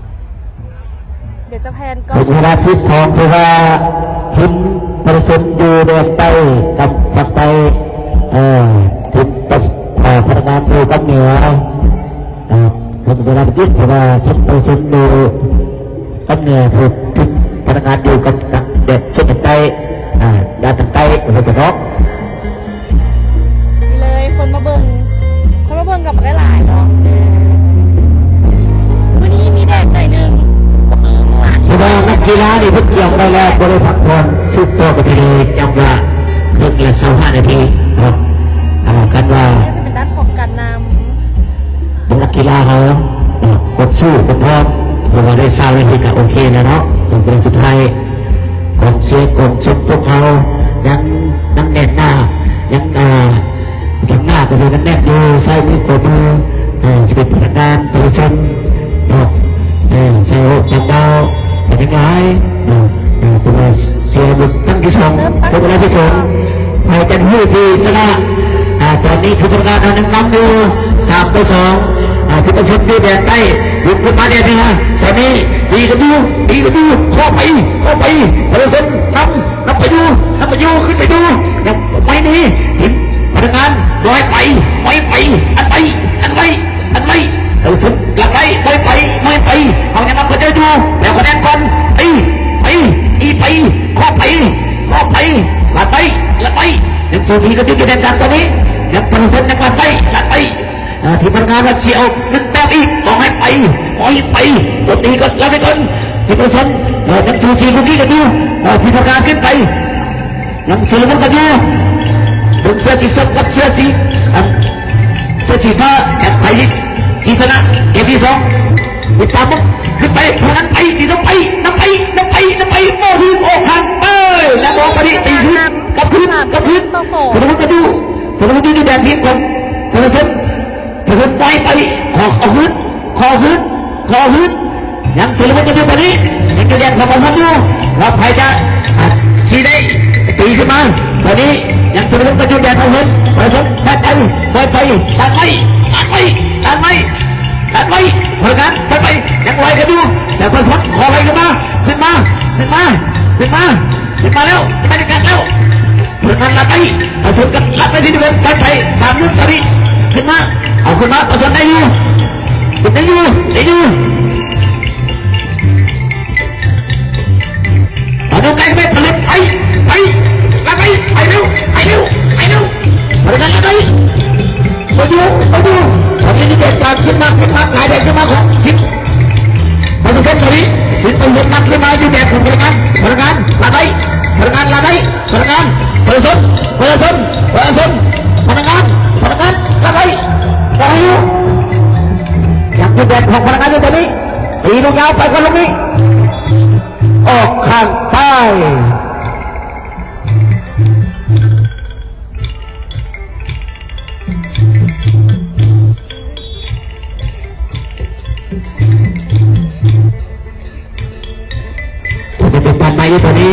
ດຽວຈະແພນກ່ອນ ເປັນເວລາທີສອງ ເພາະວ່າທີມປະຊາຊົນຢູ່ແດນໃຕ້ກັບຝັ່ງໃຕ້ ເອີ ທີມປະ ເອີ ພະນັກງານຢູ່ກັບເໜືອ ເອີ ເປັນເວລາທີ່ ເພາະວ່າທີມປະຊາຊົນຢູ່ກັບເໜືອ ຄືທີມພະນັກງານຢູ່ກັບທາງແດນເຂດໃຕ້ ອາ ດ້ານທາງໃຕ້ ເພິ່ນກໍເນາະ. ນີ້ເລີຍ ຄົນມາເບິ່ງ ຄົນມາເບິ່ງກໍບໍ່ໄດ້ຫຼາຍເນາະ ມື້ນີ້ມີແດດໜ້ອຍໜຶ່ງ ບໍ່ຄືມື້ວານ ເພາະວ່ານັກກິລານີ້ເພິ່ນກຽມໄວ້ແລ້ວ ບໍ່ໄດ້ພັກຜ່ອນ ສືບຕໍ່ກັນໄປເລີຍ ຍ້ຳວ່າເຄິ່ງລະຊາວຫ້ານາທີເນາະ. ອາ ຄັນວ່າ ຈະເປັນດ້ານຂອງການນຳ ເບິ່ງນັກກິລາເຮົາເນາະ ຄວາມສູ້ຄວາມພ້ອມ ເພາະວ່າໄດ້ຊາວນາທີກໍໂອເຄແລ້ວເນາະ. ເຖິງເວລາສຸດທ້າຍ ກອງເຊຍກອງຊົມພວກເຮົາຍັງໜັກແໜ້ນໜາ ຍັງ ອາ ທາງໜ້າກໍຍັງໜັກແໜ້ນຢູ່ ຊ້າຍມືຂວາມື ອາ ຈະເປັນພະນັກງານປະຊາຊົນເນາະ ເອີ ຊາວຕ່າງດ້າວກໍຍັງຫຼາຍເນາະ. ເອີ ເພາະວ່າ ເຊຍເປັນຄັ້ງທີສອງ ເປັນເວລາທີສອງ ໃຜຈະຮູ້ທີ່ຊະນະ. ອາ ຕອນນີ້ທີມພະນັກງານເຮົາຍັງນຳຢູ່ ສາມຕໍ່ສອງ ອາ ທີມປະຊາຊົນຢູ່ແດນໃຕ້ ບຸກຂຶ້ນມາແດນເໜືອ ຕອນນີ້ຕີກັນຢູ່ ຕີກັນຢູ່ ເຂົ້າໄປ ເຂົ້າໄປ ປະຊາຊົນນຳ ນຳໄປຢູ່ ນຳໄປຢູ່ ຂຶ້ນໄປຢູ່ ຍັງໄປນີ້ ທີມພະນັກງານ ບໍ່ໃຫ້ໄປ ບໍ່ໃຫ້ໄປ ອັນໄປ ອັນໄປ ອັນໄປ ເອົາສຸດຫຼັກໄວ້ ບໍ່ໃຫ້ໄປ ບໍ່ໃຫ້ໄປ ເຮົາຍັງນຳເຂົາເຈົ້າຢູ່ ແລ້ວຄະແນນກ່ອນ ໄປ ໄປ ຕີໄປ ເຄາະໄປ ເຄາະໄປ ລັດໄປ ລັດໄປ ຍັງສູສີກັນຢູ່ ຢູ່ໃນການຕອນນີ້ ຍັງປະຊາຊົນຍັງລັດໄປ ລັດໄປ ເອີ ທີມພະນັກງານວ່າຊິເອົາໜຶ່ງແຕ້ມອີກ ບໍ່ໃຫ້ໄປ ບໍ່ໃຫ້ໄປ ບໍ່ຕີກ່ອນ ລັດໄປກ່ອນ ທີມປະຊາຊົນ ເອີ ຍັງສູສີກຸກກິກກັນຢູ່ ເອີ ທີມພະນັກງານຂຶ້ນໄປ ຍັງຊຸລະມຸນກັນຢູ່ ເບິ່ງເສື້ອສີສົ້ມກັບເສື້ອສີ ອັນ ເສື້ອສີຟ້າ ແອັດໄປອີກ ທີ່ຊະນະເກມທີສອງ ຕິດຕາມເບິ່ງ ຂຶ້ນໄປ ພະນັກງານໄປ ສີສົ້ມໄປ ນຳໄປ ນຳໄປ ນຳໄປ ບໍ່ຖືກ ອອກຂ້າງໄປ ແລ້ວບອກໄປນີ້ ຕີຄືນ ກັບຄືນ ກັບຄືນ ຊຸລະມຸນກັນຢູ່ ຊຸລະມຸນຢູ່ໃນແດນທີມຂອງປະຊາຊົນ ປະຊາຊົນປ່ອຍໄປ ຂໍເອົາຄືນ ຂໍເອົາຄືນ ຂໍຄືນ ຍັງຊຸລະມຸນກັນຢູ່ຕອນນີ້ ຍັງຢູ່ແດນຂອງປະຊາຊົນຢູ່ ວ່າໃຜຈະ ອາ ຊິໄດ້ຕີຂຶ້ນມາ ຕອນນີ້ຍັງຊຸລະມຸນກັນຢູ່ແດນປະຊາຊົນ ປະຊາຊົນປ່ອຍໄປ ປ່ອຍໄປ ຕັດໄວ້ ຕັດໄວ້ ຕັດໄວ້ ພະນັກງານປ່ອຍໄປ ຍັງໄລ່ກັນຢູ່ ແຕ່ປະຊາຊົນຂໍໄລ່ຂຶ້ນມາ ຂຶ້ນມາ ຂຶ້ນມາ ຂຶ້ນມາ ຂຶ້ນມາແລ້ວ ໄປນຳກັນແລ້ວ ເພິ່ນນັ້ນລັດໄປ ປະຊາຊົນກໍລັດໄປທີ່ເດີມ ໄປໄປ ສາມໜຶ່ງຕອນນີ້ ຂຶ້ນມາ ເອົາຂຶ້ນມາ ປະຊາຊົນໄດ້ຢູ່ ໄດ້ຢູ່ ໄດ້ຢູ່ ຕອນນີ້ໃກ້ໄປ ປະຊາຊົນໄປ ໄປ ລັດໄປ ໄປເລັວ ໄປເລັວ ໄປເລັວ ປະຊາຊົນລັດໄປ ບໍ່ຢູ່ ບໍ່ຢູ່ ຕອນນີ້ມີແດນການຂຶ້ນມາ ຂຶ້ນມາ ຫຼາຍແດນຂຶ້ນມາຂອງທີມປະຊາຊົນຕອນນີ້ ທີມປະຊາຊົນນຳຂຶ້ນມາຢູ່ແດນຂອງພະນັກງານ ພະນັກງານ ລັດໄປ ພະນັກງານ ລັດໄປ ພະນັກງານ ປະຊາຊົນ ປະຊາຊົນ ປະຊາຊົນ ພະນັກງານ ພະນັກງານ ລັດໄປ ລັດໄປຢູ່ ຍັງຢູ່ແດນຂອງພະນັກງານຢູ່ຕອນນີ້ ຕີລູກຍາວໄປກ່ອນລູກນີ້ ອອກຂ້າງໄປ ເປັນການໃໝ່ຢູ່ຕອນນີ້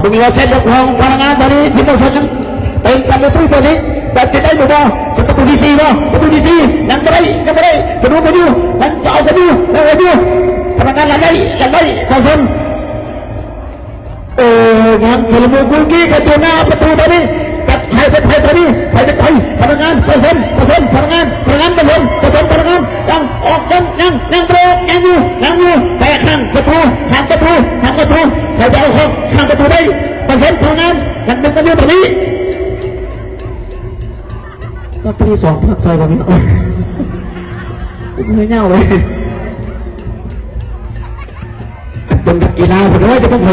ເບິ່ງເຫຼືອເສັ້ນຂອງພະນັກງານຕອນນີ້ ທີມປະຊາຊົນເຕັມກັນປະຕູຕອນນີ້ ແບບຈະໄດ້ຫຼືບໍ່? ຈະປະຕູທີສີ່ບໍ່? ປະຕູທີສີ່ ຍັງບໍ່ໄດ້ ຍັງບໍ່ໄດ້ ກະດູກະຢູ່ ຍັງຈະເອົາກະດູ ຍັງເອົາຢູ່ ພະນັກງານຫຼັກໄດ້ ຫຼັກໄດ້ ປະຊາຊົນ ເອີ ງານຊຸລະມຸນກຸກກິກກັນຢູ່ໜ້າປະຕູຕອນນີ້ ກັບໃຜເປັນໃຜຕອນນີ້ ໃຜເປັນໃຜ ພະນັກງານ ປະຊາຊົນ ປະຊາຊົນ ພະນັກງານ ພະນັກງານ ປະຊາຊົນ ປະຊາຊົນ ພະນັກງານ ຍັງອອກ ຍັງ ຍັງ ຍັງບໍ່ອອກ ຍັງຢູ່ ຍັງຢູ່ ແຕ່ຂ້າງປະຕູ ຂ້າງປະຕູ ຂ້າງປະຕູ ໃຜຈະເອົາເຂົ້າ ຂ້າງປະຕູໄດ້ ປະຊາຊົນ ພະນັກງານ ຍັງເປັນກັນຢູ່ຕອນນີ້ ສັກທີສອງພັກໃສ່ບໍ່ມີ ເຫື່ອຍາວເລີຍ ເປັນນັກກິລາເດີ ຈະເບິ່ງເດີ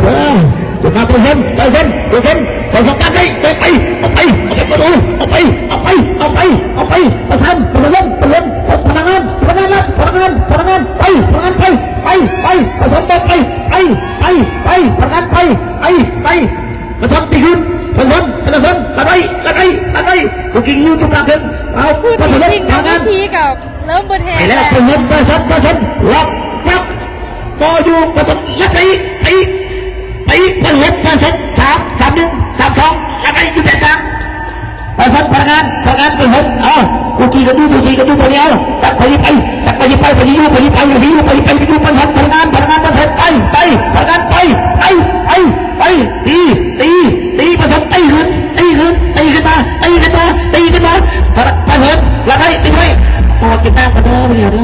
ຈະມາເປີເຊັນ ເປີເຊັນ ເປີເຊັນ ເປີເຊັນ ຕັດໄດ້ ໄປ ໄປ ອອກໄປ ອອກໄປປະຕູ ອອກໄປ ອອກໄປ ອອກໄປ ອອກໄປ ປະຊາຊົນ ປະຊາຊົນ ປະຊາຊົນ ພະນັກງານ ພະນັກງານ ພະນັກງານ ພະນັກງານ ໄປ ພະນັກງານ ໄປ ໄປ ໄປ ປະຊາຊົນ ໄປ ໄປ ໄປ ໄປ ພະນັກງານ ໄປ ໄປ ໄປ ປະຊາຊົນ ຕີຂຶ້ນ ປະຊາຊົນ ປະຊາຊົນ ຕັດໄວ້ ຕັດໄວ້ ຕັດໄວ້ ໂອເຄ ຢູ່ຕົງກາງເທິງ ເອົາ ປະຊາຊົນ ພະນັກງານ ທີ່ກໍເລີ່ມບໍ່ແທ້ ໄປແລ້ວ ປະຊາຊົນ ປະຊາຊົນ ປະຊາຊົນ ລັອກ ລັອກ ບໍ່ຢູ່ ປະຊາຊົນ ລັກໄປອີກ ໄປອີກ ໄປອີກ ປະຊາຊົນ ປະຊາຊົນ ສາມ ສາມໜຶ່ງ ສາມສອງ ລັກໄປຢູ່ແດນກາງ ປະຊາຊົນ ພະນັກງານ ພະນັກງານ ປະຊາຊົນ ເອົາ ກູກີກັນຢູ່ ຊູຊີກັນຢູ່ ຕອນນີ້ ເອົາ ຕັດໄປໄປ ຕັດໄປໄປ ໄປຢູ່ ໄປໄປ ໄປຢູ່ ໄປໄປ ໄປຢູ່ ປະຊາຊົນ ພະນັກງານ ພະນັກງານ ປະຊາຊົນ ໄປ ໄປ ພະນັກງານ ໄປ ໄປ ໄປ ໄປ ຕີ ຕີ ຕີ ປະຊາຊົນ ຕີຂຶ້ນ ຕີຂຶ້ນ ຕີຂຶ້ນມາ ຕີຂຶ້ນມາ ຕີຂຶ້ນມາ ປະ ປະຊາຊົນ ລັກໄວ້ ຕີໄວ້ ຂໍກິນນ້ຳກ່ອນເດີ ບໍ່ເດີ.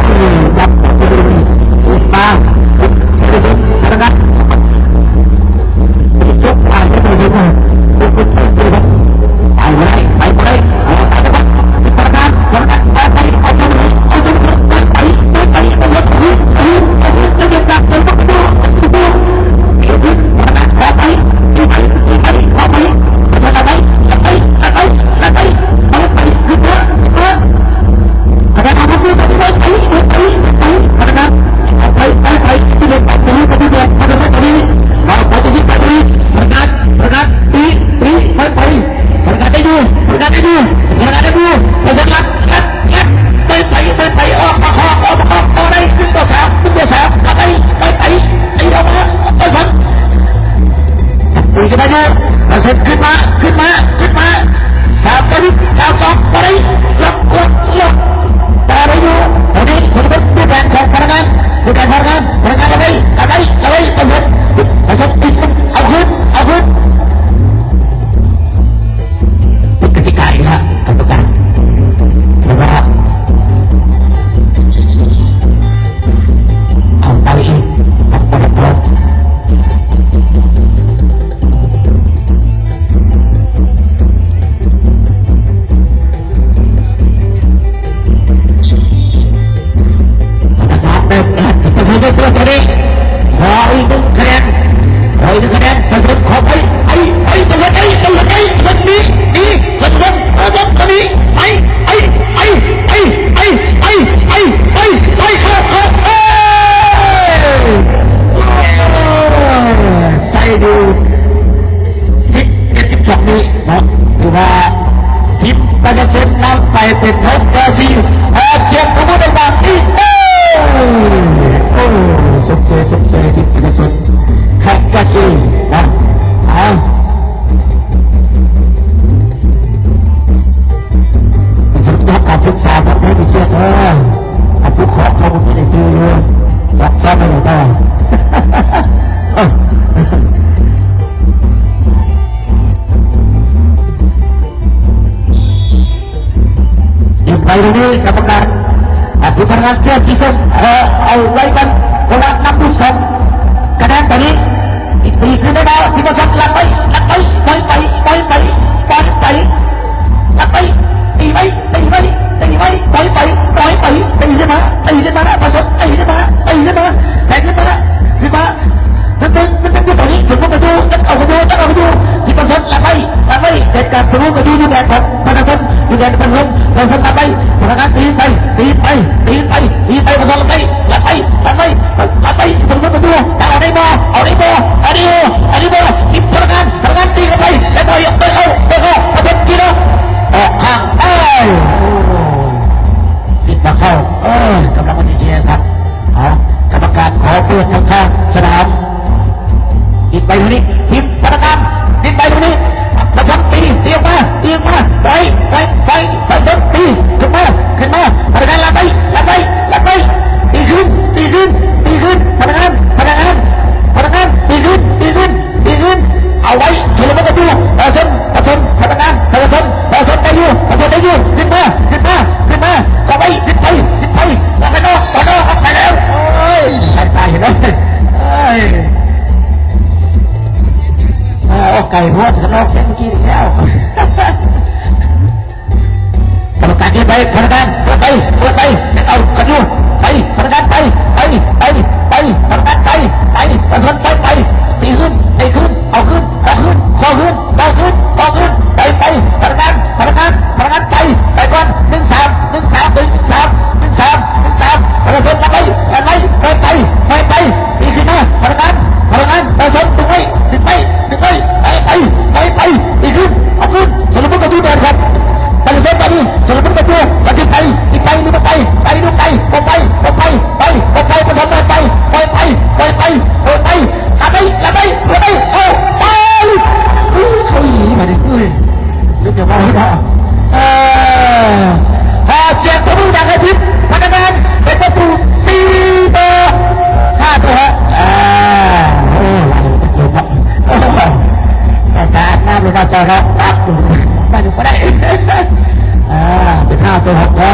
ເອົາໄປຕໍ່ ຍິງໄປລູກນີ້ ກຳມະການ ອາ ທີມງານເສື້ອສີສົ້ມ ເອີ ເອົາໄວ້ກ່ອນ ເພາະວ່ານຳຢູ່ສອງຄະແນນຕອນນີ້ ຕີຄືນໄດ້ບໍ່? ທີມປະສົມລັກໄວ້ ລັກໄວ້ ປ່ອຍໄປ ປ່ອຍໄປ ປ່ອຍໄປ ລັກໄວ້ ຕີໄວ້ ຕີໄວ້ ຕີໄວ້ ປ່ອຍໄປ ປ່ອຍໄປ ຕີຂຶ້ນມາ ຕີຂຶ້ນມາ ປະສົມ ຕີຂຶ້ນມາ ຕີຂຶ້ນມາ ແທງຂຶ້ນມາ ຂຶ້ນມາ ໜຶ່ງໜຶ່ງ ໜຶ່ງໜຶ່ງ ຢູ່ຕອນນີ້ ສົມມຸດກັນຢູ່ ຕັດເອົາກັນຢູ່ ຕັດເອົາກັນຢູ່ ທີມປະສົມ ລັກໄວ້ ລັກໄວ້ ເຮັດການສົມມຸດກັນຢູ່ ຢູ່ແດນຂອງປະຊາຊົນ ຢູ່ແດນປະຊາຊົນ ປະຊາຊົນ ລັກໄວ້ ພະນັກງານ ຕີໄປ ຕີໄປ ຕີໄປ ຕີໄປ ປະຊາຊົນ ລັກໄວ້ ລັກໄວ້ ລັກໄວ້ ລັກໄວ້ ສົມມຸດກັນຢູ່ ເອົາໄດ້ບໍ່? ເອົາໄດ້ບໍ່? ເອົາໄດ້ຢູ່ ເອົາໄດ້ບໍ່? ທີມພະນັກງານ ພະນັກງານ ຕີເຂົ້າໄປ ແລ້ວບໍ່ ບໍ່ເຂົ້າ ບໍ່ເຂົ້າ ປະຊາຊົນ ຕີເນາະ ອອກຂ້າງ ເອີຍ ໂອ້ຍ ຄິດວ່າເຂົ້າ ເອີຍ ກຳລັງປະຕິເສດຄັບ ເອົາ ກຳມະການຂໍເປີດທາງຂ້າງສະໜາມ ດິດໄປທາງນີ້ ທີມພະນັກງານ ດິດໄປທາງນີ້ ປະຊາຊົນ ຕີ ຕີອອກມາ ຕີອອກມາ ໄປ ໄປ ໄປ ປະຊາຊົນ ຕີ ຂຶ້ນມາ ຂຶ້ນມາ ພະນັກງານ ລັກໄວ້ ລັກໄວ້ ລັກໄວ້ ຕີຄືນ ຕີຄືນ ຕີຄືນ ພະນັກງານ ພະນັກງານ ພະນັກງານ ຕີຄືນ ຕີຄືນ ຕີຄືນ ເອົາໄວ້ ຊຸລະມຸນກັນຢູ່ ປະຊາຊົນ ປະຊາຊົນ ພະນັກງານ ປະຊາຊົນ ປະຊາຊົນໄດ້ຢູ່ ປະຊາຊົນໄດ້ຢູ່ ຂຶ້ນມາ ຂຶ້ນມາ ຂຶ້ນມາ ເຂົ້າໄປ ຂຶ້ນໄປ ຂຶ້ນໄປ ອອກໄປນອກ ອອກໄປນອກ ອອກໄປແລ້ວ ໂອ້ຍ ສາຍຕາເຫັນແລ້ວ ເອີຍ ເອີ ອອກໄກໂພດ ຂ້າງນອກເສັ້ນເມື່ອກີ້ນີ້ແລ້ວ ກຳມະການຢືນໄປ ພະນັກງານ ເປີດໄປ ເປີດໄປ ຍັງເອົາກັນຢູ່ ໄປ ພະນັກງານໄປ ໄປ ໄປ ໄປ ພະນັກງານໄປ ໄປ ປະຊາຊົນໄປ ໄປ ຕີຂຶ້ນ ຕີຂຶ້ນ ເອົາຂຶ້ນ ຂໍຂຶ້ນ ຂໍຂຶ້ນ ຂໍຂຶ້ນ ຂໍຂຶ້ນ ໄປ ໄປ ພະນັກງານ ພະນັກງານ ພະນັກງານໄປ ໄປກ່ອນ ໜຶ່ງສາມ ໜຶ່ງສາມ ໜຶ່ງສາມ ໜຶ່ງສາມ ໜຶ່ງສາມ ປະຊາຊົນລັກໄວ້ ລັກໄວ້ ໄປ ໄປ ໄປ ໄປ ຕີຂຶ້ນມາ ພະນັກງານ ພະນັກງານ ປະຊາຊົນດຶງໄວ້ ດຶງໄວ້ ດຶງໄວ້ ໄປ ໄປ ໄປ ໄປ ຕີຂຶ້ນ ເອົາຂຶ້ນ ຊຸລະມຸນກັນຢູ່ແດນຂອງປະຊາຊົນຕອນນີ້ ຊຸລະມຸນກັນຢູ່ ວ່າຊິໄປ ຊິໄປຫຼືບໍ່ໄປ ໄປຫຼືບໍ່ໄປ ບໍ່ໄປ ບໍ່ໄປ ໄປ ບໍ່ໄປ ປະຊາຊົນໄປ ໄປ ໄປ ໄປ ໄປ ໄປ ໄປ ໄປ ລັກໄວ້ ລັກໄວ້ ລັກໄວ້ ເອົາ ໄປ ເຂົ້າອີ່ຫຼີບາດນີ້ ເອີຍ ເກືອບຈະເວົ້າແລ້ວ ເອີ ຫາສຽງຕົບມືດັງໃຫ້ທີມພະນັກງານ ເປັນປະຕູສີ່ຕໍ່ຫ້າ ເດີຮະ ອ່າ ໂອ້ ຫຼາຍເກີນເນາະ ໂອ້ ສາຍຕາອາບນ້ຳເລີຍເນາະ ເຈົ້າເນາະ ປັບ ໄປບໍ່ໄດ້ ອ່າ ເປັນຫ້າຕໍ່ຫົກເດີ.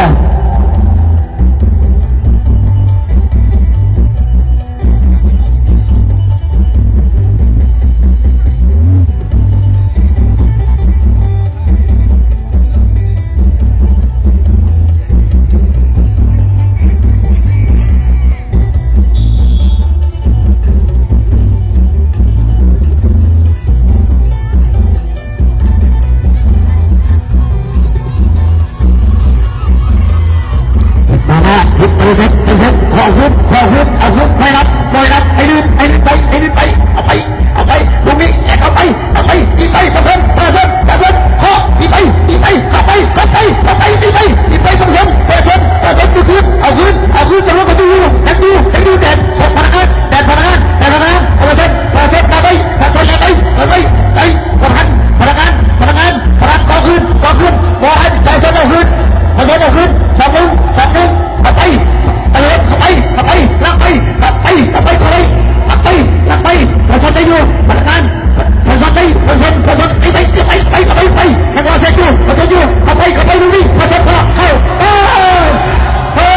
ມາແລ້ວ ເຮັດເປີເຊັນ ເປີເຊັນ ເອົາຄືນ ເອົາຄືນ ເອົາຄືນ ໄປຮັບ ໄປຮັບ ໄປລື່ນ ໄປລື່ນໄປ ໄປລື່ນໄປ ເອົາໄປ ເອົາໄປ ລູກນີ້ ແອກເຂົ້າໄປ ເອົາໄປ ຕີໄປ ປະຊາຊົນ ປະຊາຊົນ ປະຊາຊົນ ເຄາະ ຕີໄປ ຕີໄປ ເຂົ້າໄປ ເຂົ້າໄປ ເຂົ້າໄປ ຕີໄປ ຕີໄປ ປະຊາຊົນ ປະຊາຊົນ ປະຊາຊົນ ດູຄືນ ເອົາຄືນ ເອົາຄືນ ຈະລົງປະຕູ ຍັງຢູ່ ຍັງຢູ່ແດນຂອງພະນັກງານ ແດນພະນັກງານ ແດນພະນັກງານ ປະຊາຊົນ ປະຊາຊົນ ໄປ ປະຊາຊົນ ໄປ ໄປ ໄປ ພະນັກງານ ພະນັກງານ ພະນັກງານ ເຂົ້າຄືນ ເຂົ້າຄືນ ບໍ່ໃຫ້ປະຊາຊົນເອົາຄືນ ປະຊາຊົນເອົາຄືນ ສອງໜຶ່ງ ສອງໜຶ່ງ ເຂົ້າໄປ ເອີ ເຂົ້າໄປ ເຂົ້າໄປ ລັກໄປ ລັກໄປ ລັກໄປ ເຂົ້າໄປ ລັກໄປ ລັກໄປ ປະຊາຊົນໄດ້ຢູ່ ພະນັກງານ ປະຊາຊົນໄດ້ ປະຊາຊົນ ປະຊາຊົນ ໄປ ໄປ ໄປ ໄປ ເຂົ້າໄປ ໄປ ຍັງວ່າເຊັດຢູ່ ປະຊາຊົນຢູ່ ເຂົ້າໄປ ເຂົ້າໄປ ລູກນີ້ ປະຊາຊົນເຂົ້າ ເຂົ້າ ເອີ ເອີ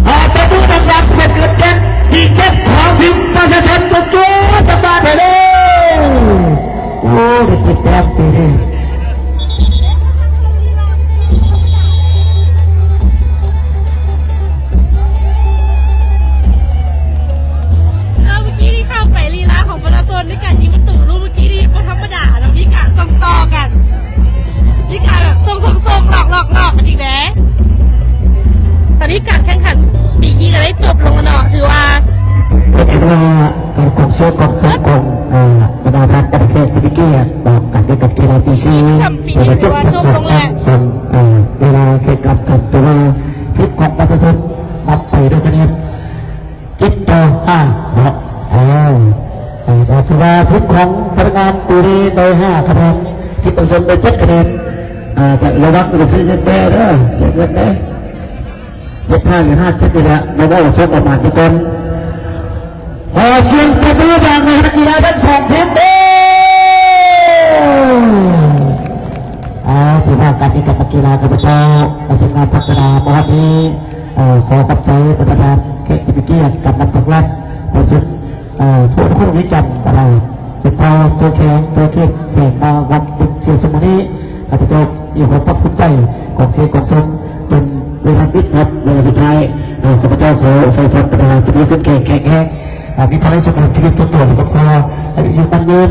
ຂໍຕົບມືດັງໆ ເພື່ອເກີດແຈ້ງທີເຈັດຂອງທີມປະຊາຊົນ ຕົວຈົວຕະບາດໄປເລີຍ ໂອ້ ໄດ້ເຈັດແຕ້ມປີນີ້ ເອີ ເມື່ອກີ້ນີ້ເຂົ້າໄປລີລາຂອງປະຊາຊົນໃນການຍິງປະຕູລູກເມື່ອກີ້ນີ້ບໍ່ທຳມະດາເນາະ ມີການສົ່ງຕໍ່ກັນ ມີການແບບສົ່ງໆໆ ຫຼອກໆໆ ກັນອີກແດ່ ຕອນນີ້ການແຂ່ງຂັນປີນີ້ກໍໄດ້ຈົບລົງແລ້ວເນາະ ຖືວ່າ ເປັນອັນວ່າການຄວາມສຸກຄວາມສຸກຂອງ ເອີ ບັນດາທ່ານແຂກທີ່ມີກຽດ ບອກກັນເກັບກັບກິລາຕີຄີ ທຳປີນີ້ຖືວ່າຈົບລົງແລ້ວ ເອີ ເວລາເກັບກັບກັນ ແຕ່ວ່າທີມຂອງປະຊາຊົນ ນຳໄປດ້ວຍຄະແນນ ເຈັດຕໍ່ຫ້າເນາະ ເອີ ເອີ ຖືວ່າທີມຂອງພະນັກງານປີນີ້ໄດ້ຫ້າຄະແນນ ທີມປະຊາຊົນໄດ້ເຈັດຄະແນນ ເອີ ກະລະວັງເສຍເງິນແດ່ເດີ ເສຍເງິນແດ່ ເຈັດຫ້າ ຫຼື ຫ້າເຈັດ ນີ້ແຫຼະ ບໍ່ເວົ້າສົບປະມາດກ່ອນ. ຂໍສຽງຕົບມືດັງໃຫ້ນັກກິລາທັງສອງທີມເດີ. ເອົາ ທີ່ວ່າການເອກກັບນັກກິລາ ຂ້າພະເຈົ້າ ປະທານພັກສະໜາມ ບໍ່ມີ ເອີ ຂໍຂອບໃຈປະທານແຂກທີ່ມີກຽດ ກຳນັນພັກລັດ ປະຊາຊົນ ເອີ ທົ່ວນະຄອນຫຼວງວຽງຈັນ ເປັນເຜົ່າຕົວແຂງ ຕົວເຂັ້ມແຂງມາວັດເປັນເສຍສົມມື້ນີ້ ຂ້າພະເຈົ້າມີຄວາມພາກພູມໃຈ ກອງເຊຍກອງຊົມ ເປັນເວລາປິດຮັບ ໃນວັນສຸດທ້າຍ ເອີ ຂ້າພະເຈົ້າຂໍອວຍພອນປະທານພິທີ ຄົນແຂງແຂງແຮງ ເອີ ມີພະລັງໃນສະເພາະຊີວິດສ່ວນຕົວ ແລະ ຄອບຄົວ ອາຍຸໝັ້ນຍືນ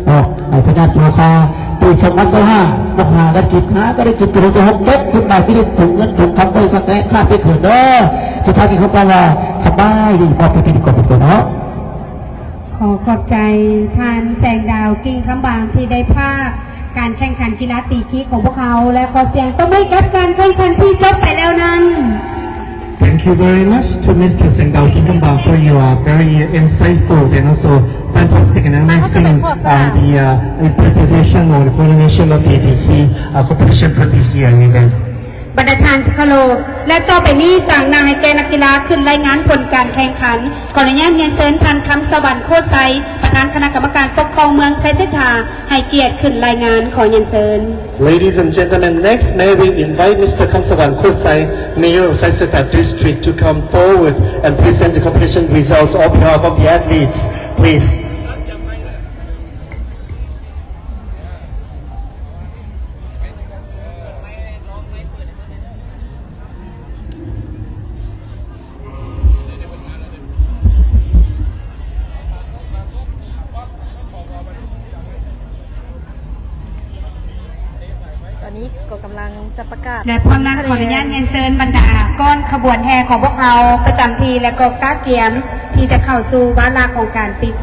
ເນາະ ໃຫ້ພະຍາດໂພຄາ ປີສອງພັນຊາວຫ້າ ມາຫາກັນກິນ ຫາກໍໄດ້ກິນ ໄປເຮັດໃຫ້ເຮົາເກັບຂຶ້ນມາ ມີຖົງເງິນຖົງຄຳໄວ້ຂ້າງແຕ່ຂ້າໄປເຂີນເດີ. ສຸດທ້າຍນີ້ເຂົາກ່າວວ່າ ສະບາຍດີ ມອບໃຫ້ພິທີກອນເພິ່ນກ່ອນເນາະ. ຂໍຂອບໃຈທ່ານແສງດາວ ກິ່ງຄຳບາງ ທີ່ໄດ້ພາກການແຂ່ງຂັນກິລາຕີຄີຂອງພວກເຮົາ ແລະ ຂໍສຽງຕົບມືໃຫ້ກັບການແຂ່ງຂັນທີ່ຈົບໄປແລ້ວນັ້ນ. Thank you very much to Mister Sengdao Kingkambang for your very insightful and also fantastic and amazing, uh, the, uh, interpretation or the coordination of the, the, uh, competition for this year event. ບັນດາທ່ານທີ່ເຄົາລົບ ແລະ ຕໍ່ໄປນີ້ຕາງໜ້າໃຫ້ແກ່ນັກກິລາຂຶ້ນລາຍງານຜົນການແຂ່ງຂັນ. ຂໍອະນຸຍາດຮຽນເຊີນທ່ານ ຄຳສະຫວັນ ໂຄດໄຊ ປະທານຄະນະກຳມະການປົກຄອງເມືອງໄຊເສດຖາ ໃຫ້ກຽດຂຶ້ນລາຍງານ. ຂໍຮຽນເຊີນ. Ladies and gentlemen, next may we invite Mister Kamsawan Khotsai, Mayor of Saiseta District, to come forward and present the competition results on behalf of the athletes, please. ຕອນນີ້ກໍກຳລັງຈະປະກາດ ແລະ ພ້ອມນັ້ນ ຂໍອະນຸຍາດຮຽນເຊີນບັນດາກ້ອນຂະບວນແຫ່ຂອງພວກເຮົາປະຈຳທີ່ ແລະ ກໍກະກຽມທີ່ຈະເຂົ້າສູ່ວາລະຂອງການປິດ.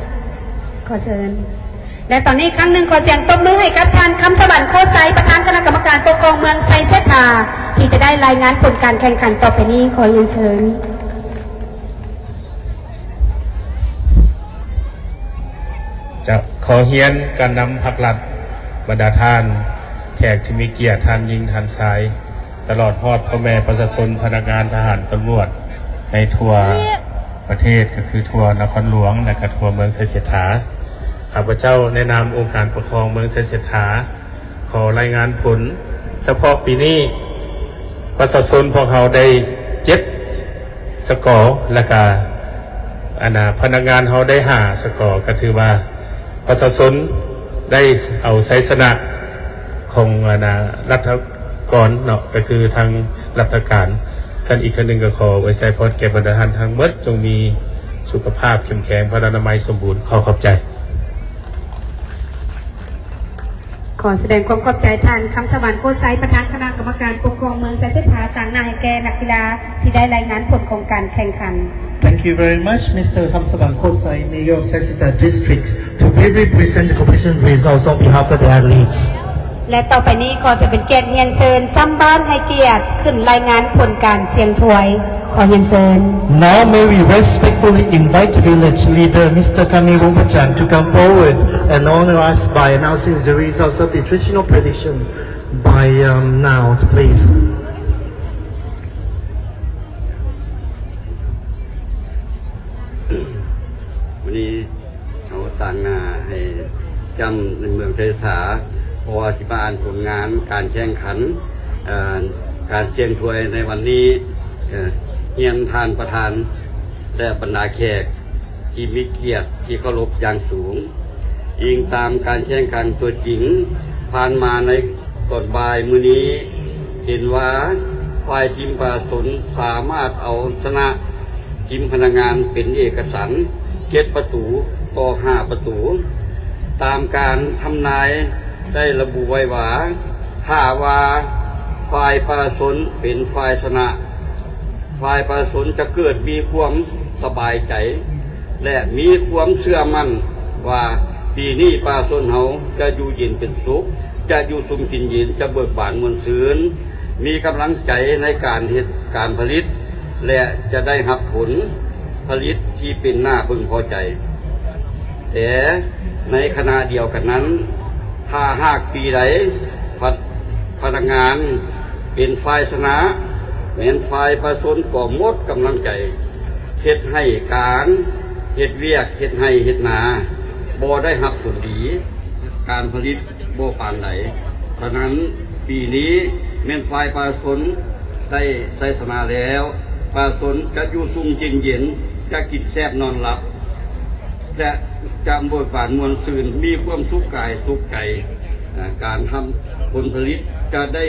ຂໍເຊີນ. ແລະ ຕອນນີ້ອີກຄັ້ງໜຶ່ງ ຂໍສຽງຕົບມືໃຫ້ກັບທ່ານ ຄຳສະຫວັນ ໂຄດໄຊ ປະທານຄະນະກຳມະການປົກຄອງເມືອງໄຊເສດຖາ ທີ່ຈະໄດ້ລາຍງານຜົນການແຂ່ງຂັນຕໍ່ໄປນີ້. ຂໍຮຽນເຊີນ. ຈະຂໍຮຽນການນຳພັກລັດ, ບັນດາທ່ານແຂກທີ່ມີກຽດ, ທ່ານຍິງ, ທ່ານຊາຍ, ຕະຫຼອດຮອດພໍ່ແມ່ປະຊາຊົນ, ພະນັກງານ, ທະຫານ, ຕຳຫຼວດ ໃນທົ່ວປະເທດ ກໍຄືທົ່ວນະຄອນຫຼວງ ແລະ ກໍທົ່ວເມືອງໄຊເສດຖາ. ຂ້າພະເຈົ້າໃນນາມອົງການປົກຄອງເມືອງໄຊເສດຖາ ຂໍລາຍງານຜົນ ສະເພາະປີນີ້ ປະຊາຊົນພວກເຮົາໄດ້ເຈັດສະກໍ ແລະກະ ອັນນາ ພະນັກງານເຮົາໄດ້ຫ້າສະກໍ ກໍຖືວ່າປະຊາຊົນໄດ້ເອົາໄຊຊະນະຂອງ ອັນນາ ລັດຖະກອນເນາະ ກໍຄືທາງລັດຖະການ. ຊັ້ນອີກເທື່ອໜຶ່ງກໍຂໍອວຍໄຊພອນແກ່ບັນດາທ່ານທັງໝົດ ຈົ່ງມີສຸຂະພາບເຂັ້ມແຂງ ພະລານາໄມສົມບູນ. ຂໍຂອບໃຈ. ຂໍສະແດງຄວາມຂອບໃຈທ່ານ ຄຳສະຫວັນ ໂຄດໄຊ ປະທານຄະນະກຳມະການປົກຄອງເມືອງໄຊເສດຖາ ຕາງໜ້າໃຫ້ແກ່ນັກກິລາທີ່ໄດ້ລາຍງານຜົນຂອງການແຂ່ງຂັນ. Thank you very much, Mister Kamsawan Khotsai, Mayor of Saiseta District, to briefly present the competition results on behalf of the athletes. ແລະ ຕໍ່ໄປນີ້ຂໍຖືເປັນກຽດຮຽນເຊີນຈຳບ້ານໃຫ້ກຽດຂຶ້ນລາຍງານຜົນການສ່ຽງຖວຍ. ຂໍຮຽນເຊີນ. Now may we respectfully invite the village leader, Mister Kami Wongpachan, to come forward and honor us by announcing the results of the traditional prediction by, um, now, please. ວັນນີ້ ເຮົາຕາງໜ້າໃຫ້ຈຳໃນເມືອງໄຊເສດຖາ ເພາະວ່າຊິມາອ່ານຜົນງານການແຂ່ງຂັນ ເອີ ການສ່ຽງຖວຍໃນວັນນີ້. ເອີ ຮຽນທ່ານປະທານ ແລະ ບັນດາແຂກທີ່ມີກຽດທີ່ເຄົາລົບຢ່າງສູງ, ອີງຕາມການແຂ່ງຂັນຕົວຈິງຜ່ານມາໃນ ຕອນບ່າຍມື້ນີ້ ເຫັນວ່າຝ່າຍທີມປະຊາຊົນສາມາດເອົາຊະນະທີມພະນັກງານເປັນເອກະສັນ ເຈັດປະຕູຕໍ່ຫ້າປະຕູ. ຕາມການທຳນາຍໄດ້ລະບຸໄວ້ວ່າ ຖ້າວ່າຝ່າຍປະຊາຊົນເປັນຝ່າຍຊະນະ, ຝ່າຍປະຊາຊົນຈະເກີດມີຄວາມສະບາຍໃຈ ແລະ ມີຄວາມເຊື່ອໝັ້ນວ່າ ປີນີ້ປະຊາຊົນເຮົາຈະຢູ່ເຢັນເປັນສຸກ, ຈະຢູ່ຊຸ່ມກິນເຢັນ, ຈະເບີກບານມ່ວນຊື່ນ, ມີກຳລັງໃຈໃນການເຮັດການຜະລິດ ແລະ ຈະໄດ້ຮັບຜົນຜະລິດທີ່ເປັນໜ້າເພິ່ງພໍໃຈ. ແຕ່ໃນຂະນະດຽວກັນນັ້ນ, ຖ້າຫາກປີໃດ ພະ ພະນັກງານເປັນຝ່າຍຊະນະ, ແມ່ນຝ່າຍປະຊາຊົນກໍໝົດກຳລັງໃຈ ເຮັດໄຮ່ການ ເຮັດວຽກ ເຮັດໄຮ່ເຮັດນາ ບໍ່ໄດ້ຮັບຜົນດີ ການຜະລິດບໍ່ປານໃດ. ສະນັ້ນ ປີນີ້ແມ່ນຝ່າຍປະຊາຊົນໄດ້ໄຊຊະນະແລ້ວ, ປະຊາຊົນຈະຢູ່ຊຸ່ມກິນເຢັນ, ຈະກິນແຊບນອນຫຼັບ ແລະ ຈະເບີກບານມ່ວນຊື່ນ, ມີຄວາມສຸກກາຍສຸກໃຈ. ອາ ການຮັບຜົນຜະລິດຈະໄດ້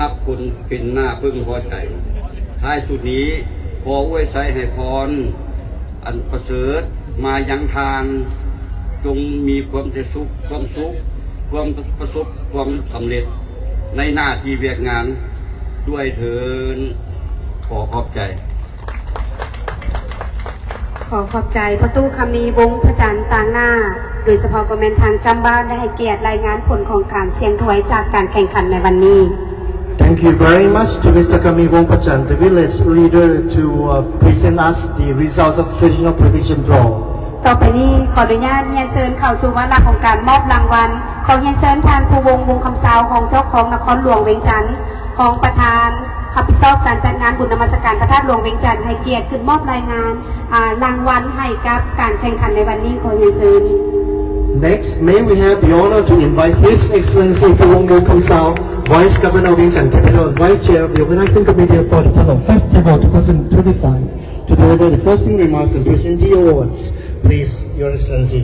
ຮັບຜົນເປັນໜ້າເພິ່ງພໍໃຈ. ທ້າຍສຸດນີ້ ຂໍອວຍໄຊໃຫ້ພອນອັນປະເສີດມາຍັງທ່ານ, ຈົ່ງມີຄວາມແຕ່ສຸກ, ຄວາມສຸກ, ຄວາມປະສົບຄວາມສຳເລັດໃນໜ້າທີ່ວຽກງານດ້ວຍເທີ້ນ. ຂໍຂອບໃຈ. ຂໍຂອບໃຈພໍ່ຕູ້ຄຳມີ ວົງພະຈັນ ຕາງໜ້າ, ໂດຍສະເພາະກໍແມ່ນທາງຈ້ຳບ້ານໄດ້ໃຫ້ກຽດລາຍງານຜົນຂອງການສ່ຽງທວາຍຈາກການແຂ່ງຂັນໃນວັນນີ້. Thank you very much to Mister Kami Wongpachan, the village leader, to, uh, present us the results of traditional provision draw. ຕໍ່ໄປນີ້ ຂໍອະນຸຍາດຮຽນເຊີນເຂົ້າສູ່ວາລະຂອງການມອບລາງວັນ. ຂໍຮຽນເຊີນທ່ານ ພູວົງ ວົງຄຳຊາວ ຮອງເຈົ້າຄອງນະຄອນຫຼວງວຽງຈັນ, ຮອງປະທານຮັບຜິດຊອບການຈັດງານບຸນນະມັດສະການພະທາດຫຼວງວຽງຈັນ ໃຫ້ກຽດຂຶ້ນມອບລາຍງານ ອາ ລາງວັນໃຫ້ກັບການແຂ່ງຂັນໃນວັນນີ້. ຂໍຮຽນເຊີນ. Next, may we have the honor to invite His Excellency Pu Wong Wongkamsaw, Vice Governor of Vientiane Capital and Vice Chair of the Organizing Committee for the Thanlon Festival twenty twenty-five, to deliver the closing remarks and present the awards. Please, Your Excellency.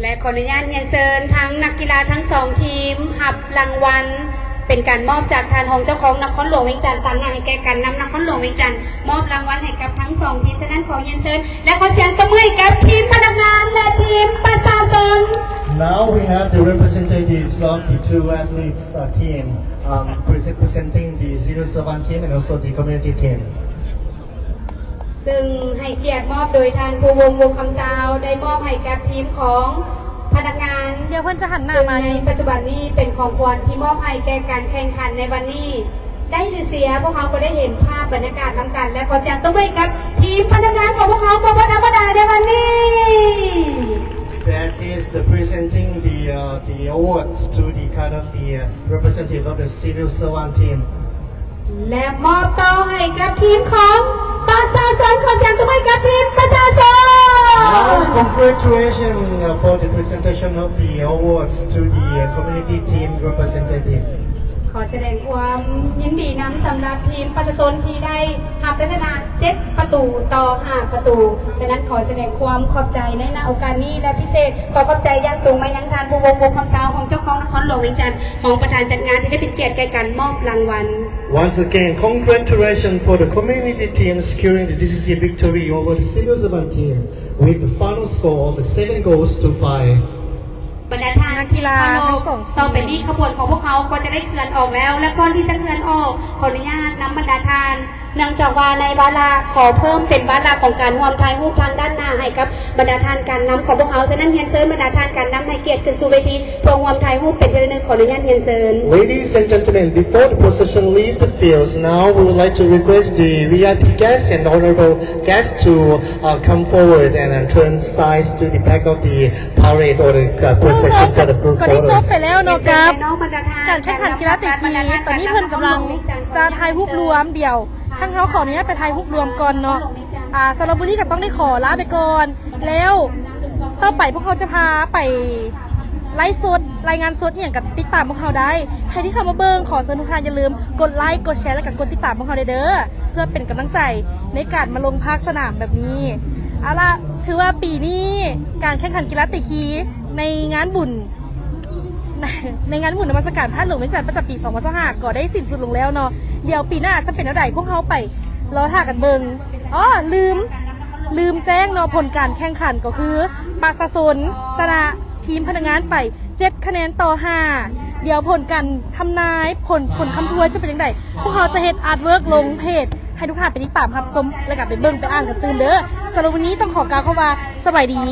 ແລະ ຂໍອະນຸຍາດຮຽນເຊີນທັງນັກກິລາທັງສອງທີມຮັບລາງວັນ ເປັນການມອບຈາກທ່ານຮອງເຈົ້າຄອງນະຄອນຫຼວງວຽງຈັນ ຕາງໜ້າໃຫ້ແກ່ການນຳນະຄອນຫຼວງວຽງຈັນ ມອບລາງວັນໃຫ້ກັບທັງສອງທີມ. ສະນັ້ນ ຂໍຮຽນເຊີນ ແລະ ຂໍສຽງຕົບມືໃຫ້ກັບທີມພະນັກງານ ແລະ ທີມປະຊາຊົນ. Now we have the representatives of the two athletes, uh, team, um, present-, presenting the civil servant team and also the community team. ຊຶ່ງໃຫ້ກຽດມອບໂດຍທ່ານ ພູວົງ ວົງຄຳຊາວ ໄດ້ມອບໃຫ້ກັບທີມຂອງພະນັກງານ ດຽວເພິ່ນຈະຫັນໜ້າມາ ຊຶ່ງໃນປັດຈຸບັນນີ້ເປັນຂອງຂວັນທີ່ມອບໃຫ້ແກ່ການແຂ່ງຂັນໃນວັນນີ້. ໄດ້ຫຼືເສຍ ພວກເຮົາກໍໄດ້ເຫັນພາບບັນຍາກາດນຳກັນ ແລະ ຂໍສຽງຕົບມືໃຫ້ກັບທີມພະນັກງານຂອງພວກເຮົາກໍບໍ່ທຳມະດາໃນວັນນີ້. This is the presenting the, uh, the awards to the kind of the, uh, representative of the civil servant team. ແລະ ມອບຕໍ່ໃຫ້ກັບທີມຂອງປະຊາຊົນ. ຂໍສຽງຕົບມືໃຫ້ກັບທີມປະຊາຊົນ. Now, congratulations, uh, for the presentation of the awards to the, uh, community team representative. ຂໍສະແດງຄວາມຍິນດີນຳສຳລັບທີມປະຊາຊົນທີ່ໄດ້ຮັບໄຊຊະນະເຈັດປະຕູຕໍ່ຫ້າປະຕູ. ສະນັ້ນ ຂໍສະແດງຄວາມຂອບໃຈໃນ ນະ ໂອກາດນີ້ ແລະ ພິເສດ ຂໍຂອບໃຈຢ່າງສູງມາຍັງທ່ານ ພູວົງ ວົງຄຳຊາວ ຮອງເຈົ້າຄອງນະຄອນຫຼວງວຽງຈັນ ຮອງປະທານຈັດງານ ທີ່ໄດ້ເປັນກຽດແກ່ການມອບລາງວັນ. Once again, congratulations for the community team securing the decisive victory over the civil servant team with the final score of seven goals to five. ບັນດາທ່ານທີ່ເຄົາລົບ, ຕໍ່ໄປນີ້ຂະບວນຂອງພວກເຮົາກໍຈະໄດ້ເຄື່ອນອອກແລ້ວ ແລະ ກ່ອນທີ່ຈະເຄື່ອນອອກ ຂໍອະນຸຍາດນຳບັນດາທ່ານ ເນື່ອງຈາກວ່າໃນວາລະ ຂໍເພີ່ມເປັນວາລະຂອງການຮ່ວມຖ່າຍຮູບທາງດ້ານໜ້າໃຫ້ກັບບັນດາທ່ານການນຳຂອງພວກເຮົາ. ສະນັ້ນ ຮຽນເຊີນບັນດາທ່ານການນຳໃຫ້ກຽດຂຶ້ນສູ່ເວທີເພື່ອຮ່ວມຖ່າຍຮູບເປັນທີ່ລະນຶກ. ຂໍອະນຸຍາດຮຽນເຊີນ. Ladies and gentlemen, before the procession leave the fields, now we would like to request the V I P guests and honorable guests to, uh, come forward and, uh, turn sides to the back of the parade or the, uh, procession for the group photos. ກໍໄດ້ຈົບໄປແລ້ວເນາະ ກັບການແຂ່ງຂັນກິລາຕີຄີ. ຕອນນີ້ເພິ່ນກຳລັງຈະຖ່າຍຮູບລວມ. ດຽວທາງເຮົາຂໍອະນຸຍາດໄປຖ່າຍຮູບລວມກ່ອນເນາະ. ອ່າ ສຳລັບມື້ນີ້ກໍຕ້ອງໄດ້ຂໍລາໄປກ່ອນ ແລ້ວຕໍ່ໄປພວກເຮົາຈະພາໄປໄລຟ໌ສົດ ລາຍງານສົດອີ່ຫຍັງກໍຕິດຕາມພວກເຮົາໄດ້. ໃຜທີ່ເຂົ້າມາເບິ່ງ ຂໍເຊີນທຸກທ່ານຢ່າລືມກົດໄລຄ໌ ກົດແຊ ແລະ ກໍກົດຕິດຕາມພວກເຮົາໄດ້ເດີ້ ເພື່ອເປັນກຳລັງໃຈໃນການມາລົງພາກສະໜາມແບບນີ້. ເອົາລະ ຖືວ່າປີນີ້ການແຂ່ງຂັນກິລາຕີຄີໃນງານບຸນ ໃນງານບຸນນະມັດສະການພະທາດຫຼວງວຽງຈັນປະຈຳປີສອງພັນຊາວຫ້າ ກໍໄດ້ສິ້ນສຸດລົງແລ້ວເນາະ. ດຽວປີໜ້າຈະເປັນແນວໃດ ພວກເຮົາໄປລໍຖ້າກັນເບິ່ງ. ອໍ ລືມ ລືມແຈ້ງເນາະ ຜົນການແຂ່ງຂັນກໍຄື ປະຊາຊົນຊະນະທີມພະນັກງານໄປເຈັດຄະແນນຕໍ່ຫ້າ. ດຽວຜົນການທຳນາຍ ຜົນ ຜົນຄຳທວຍຈະເປັນຈັ່ງໃດ ພວກເຮົາຈະເຮັດອາດເວີກລົງເພຈ ໃຫ້ທຸກທ່ານໄປຕິດຕາມຮັບຊົມ ແລະ ກໍໄປເບິ່ງໄປອ່ານກັນຕື່ມເດີ້. ສຳລັບມື້ນີ້ຕ້ອງຂໍກ່າວຄຳວ່າ ສະບາຍດີ.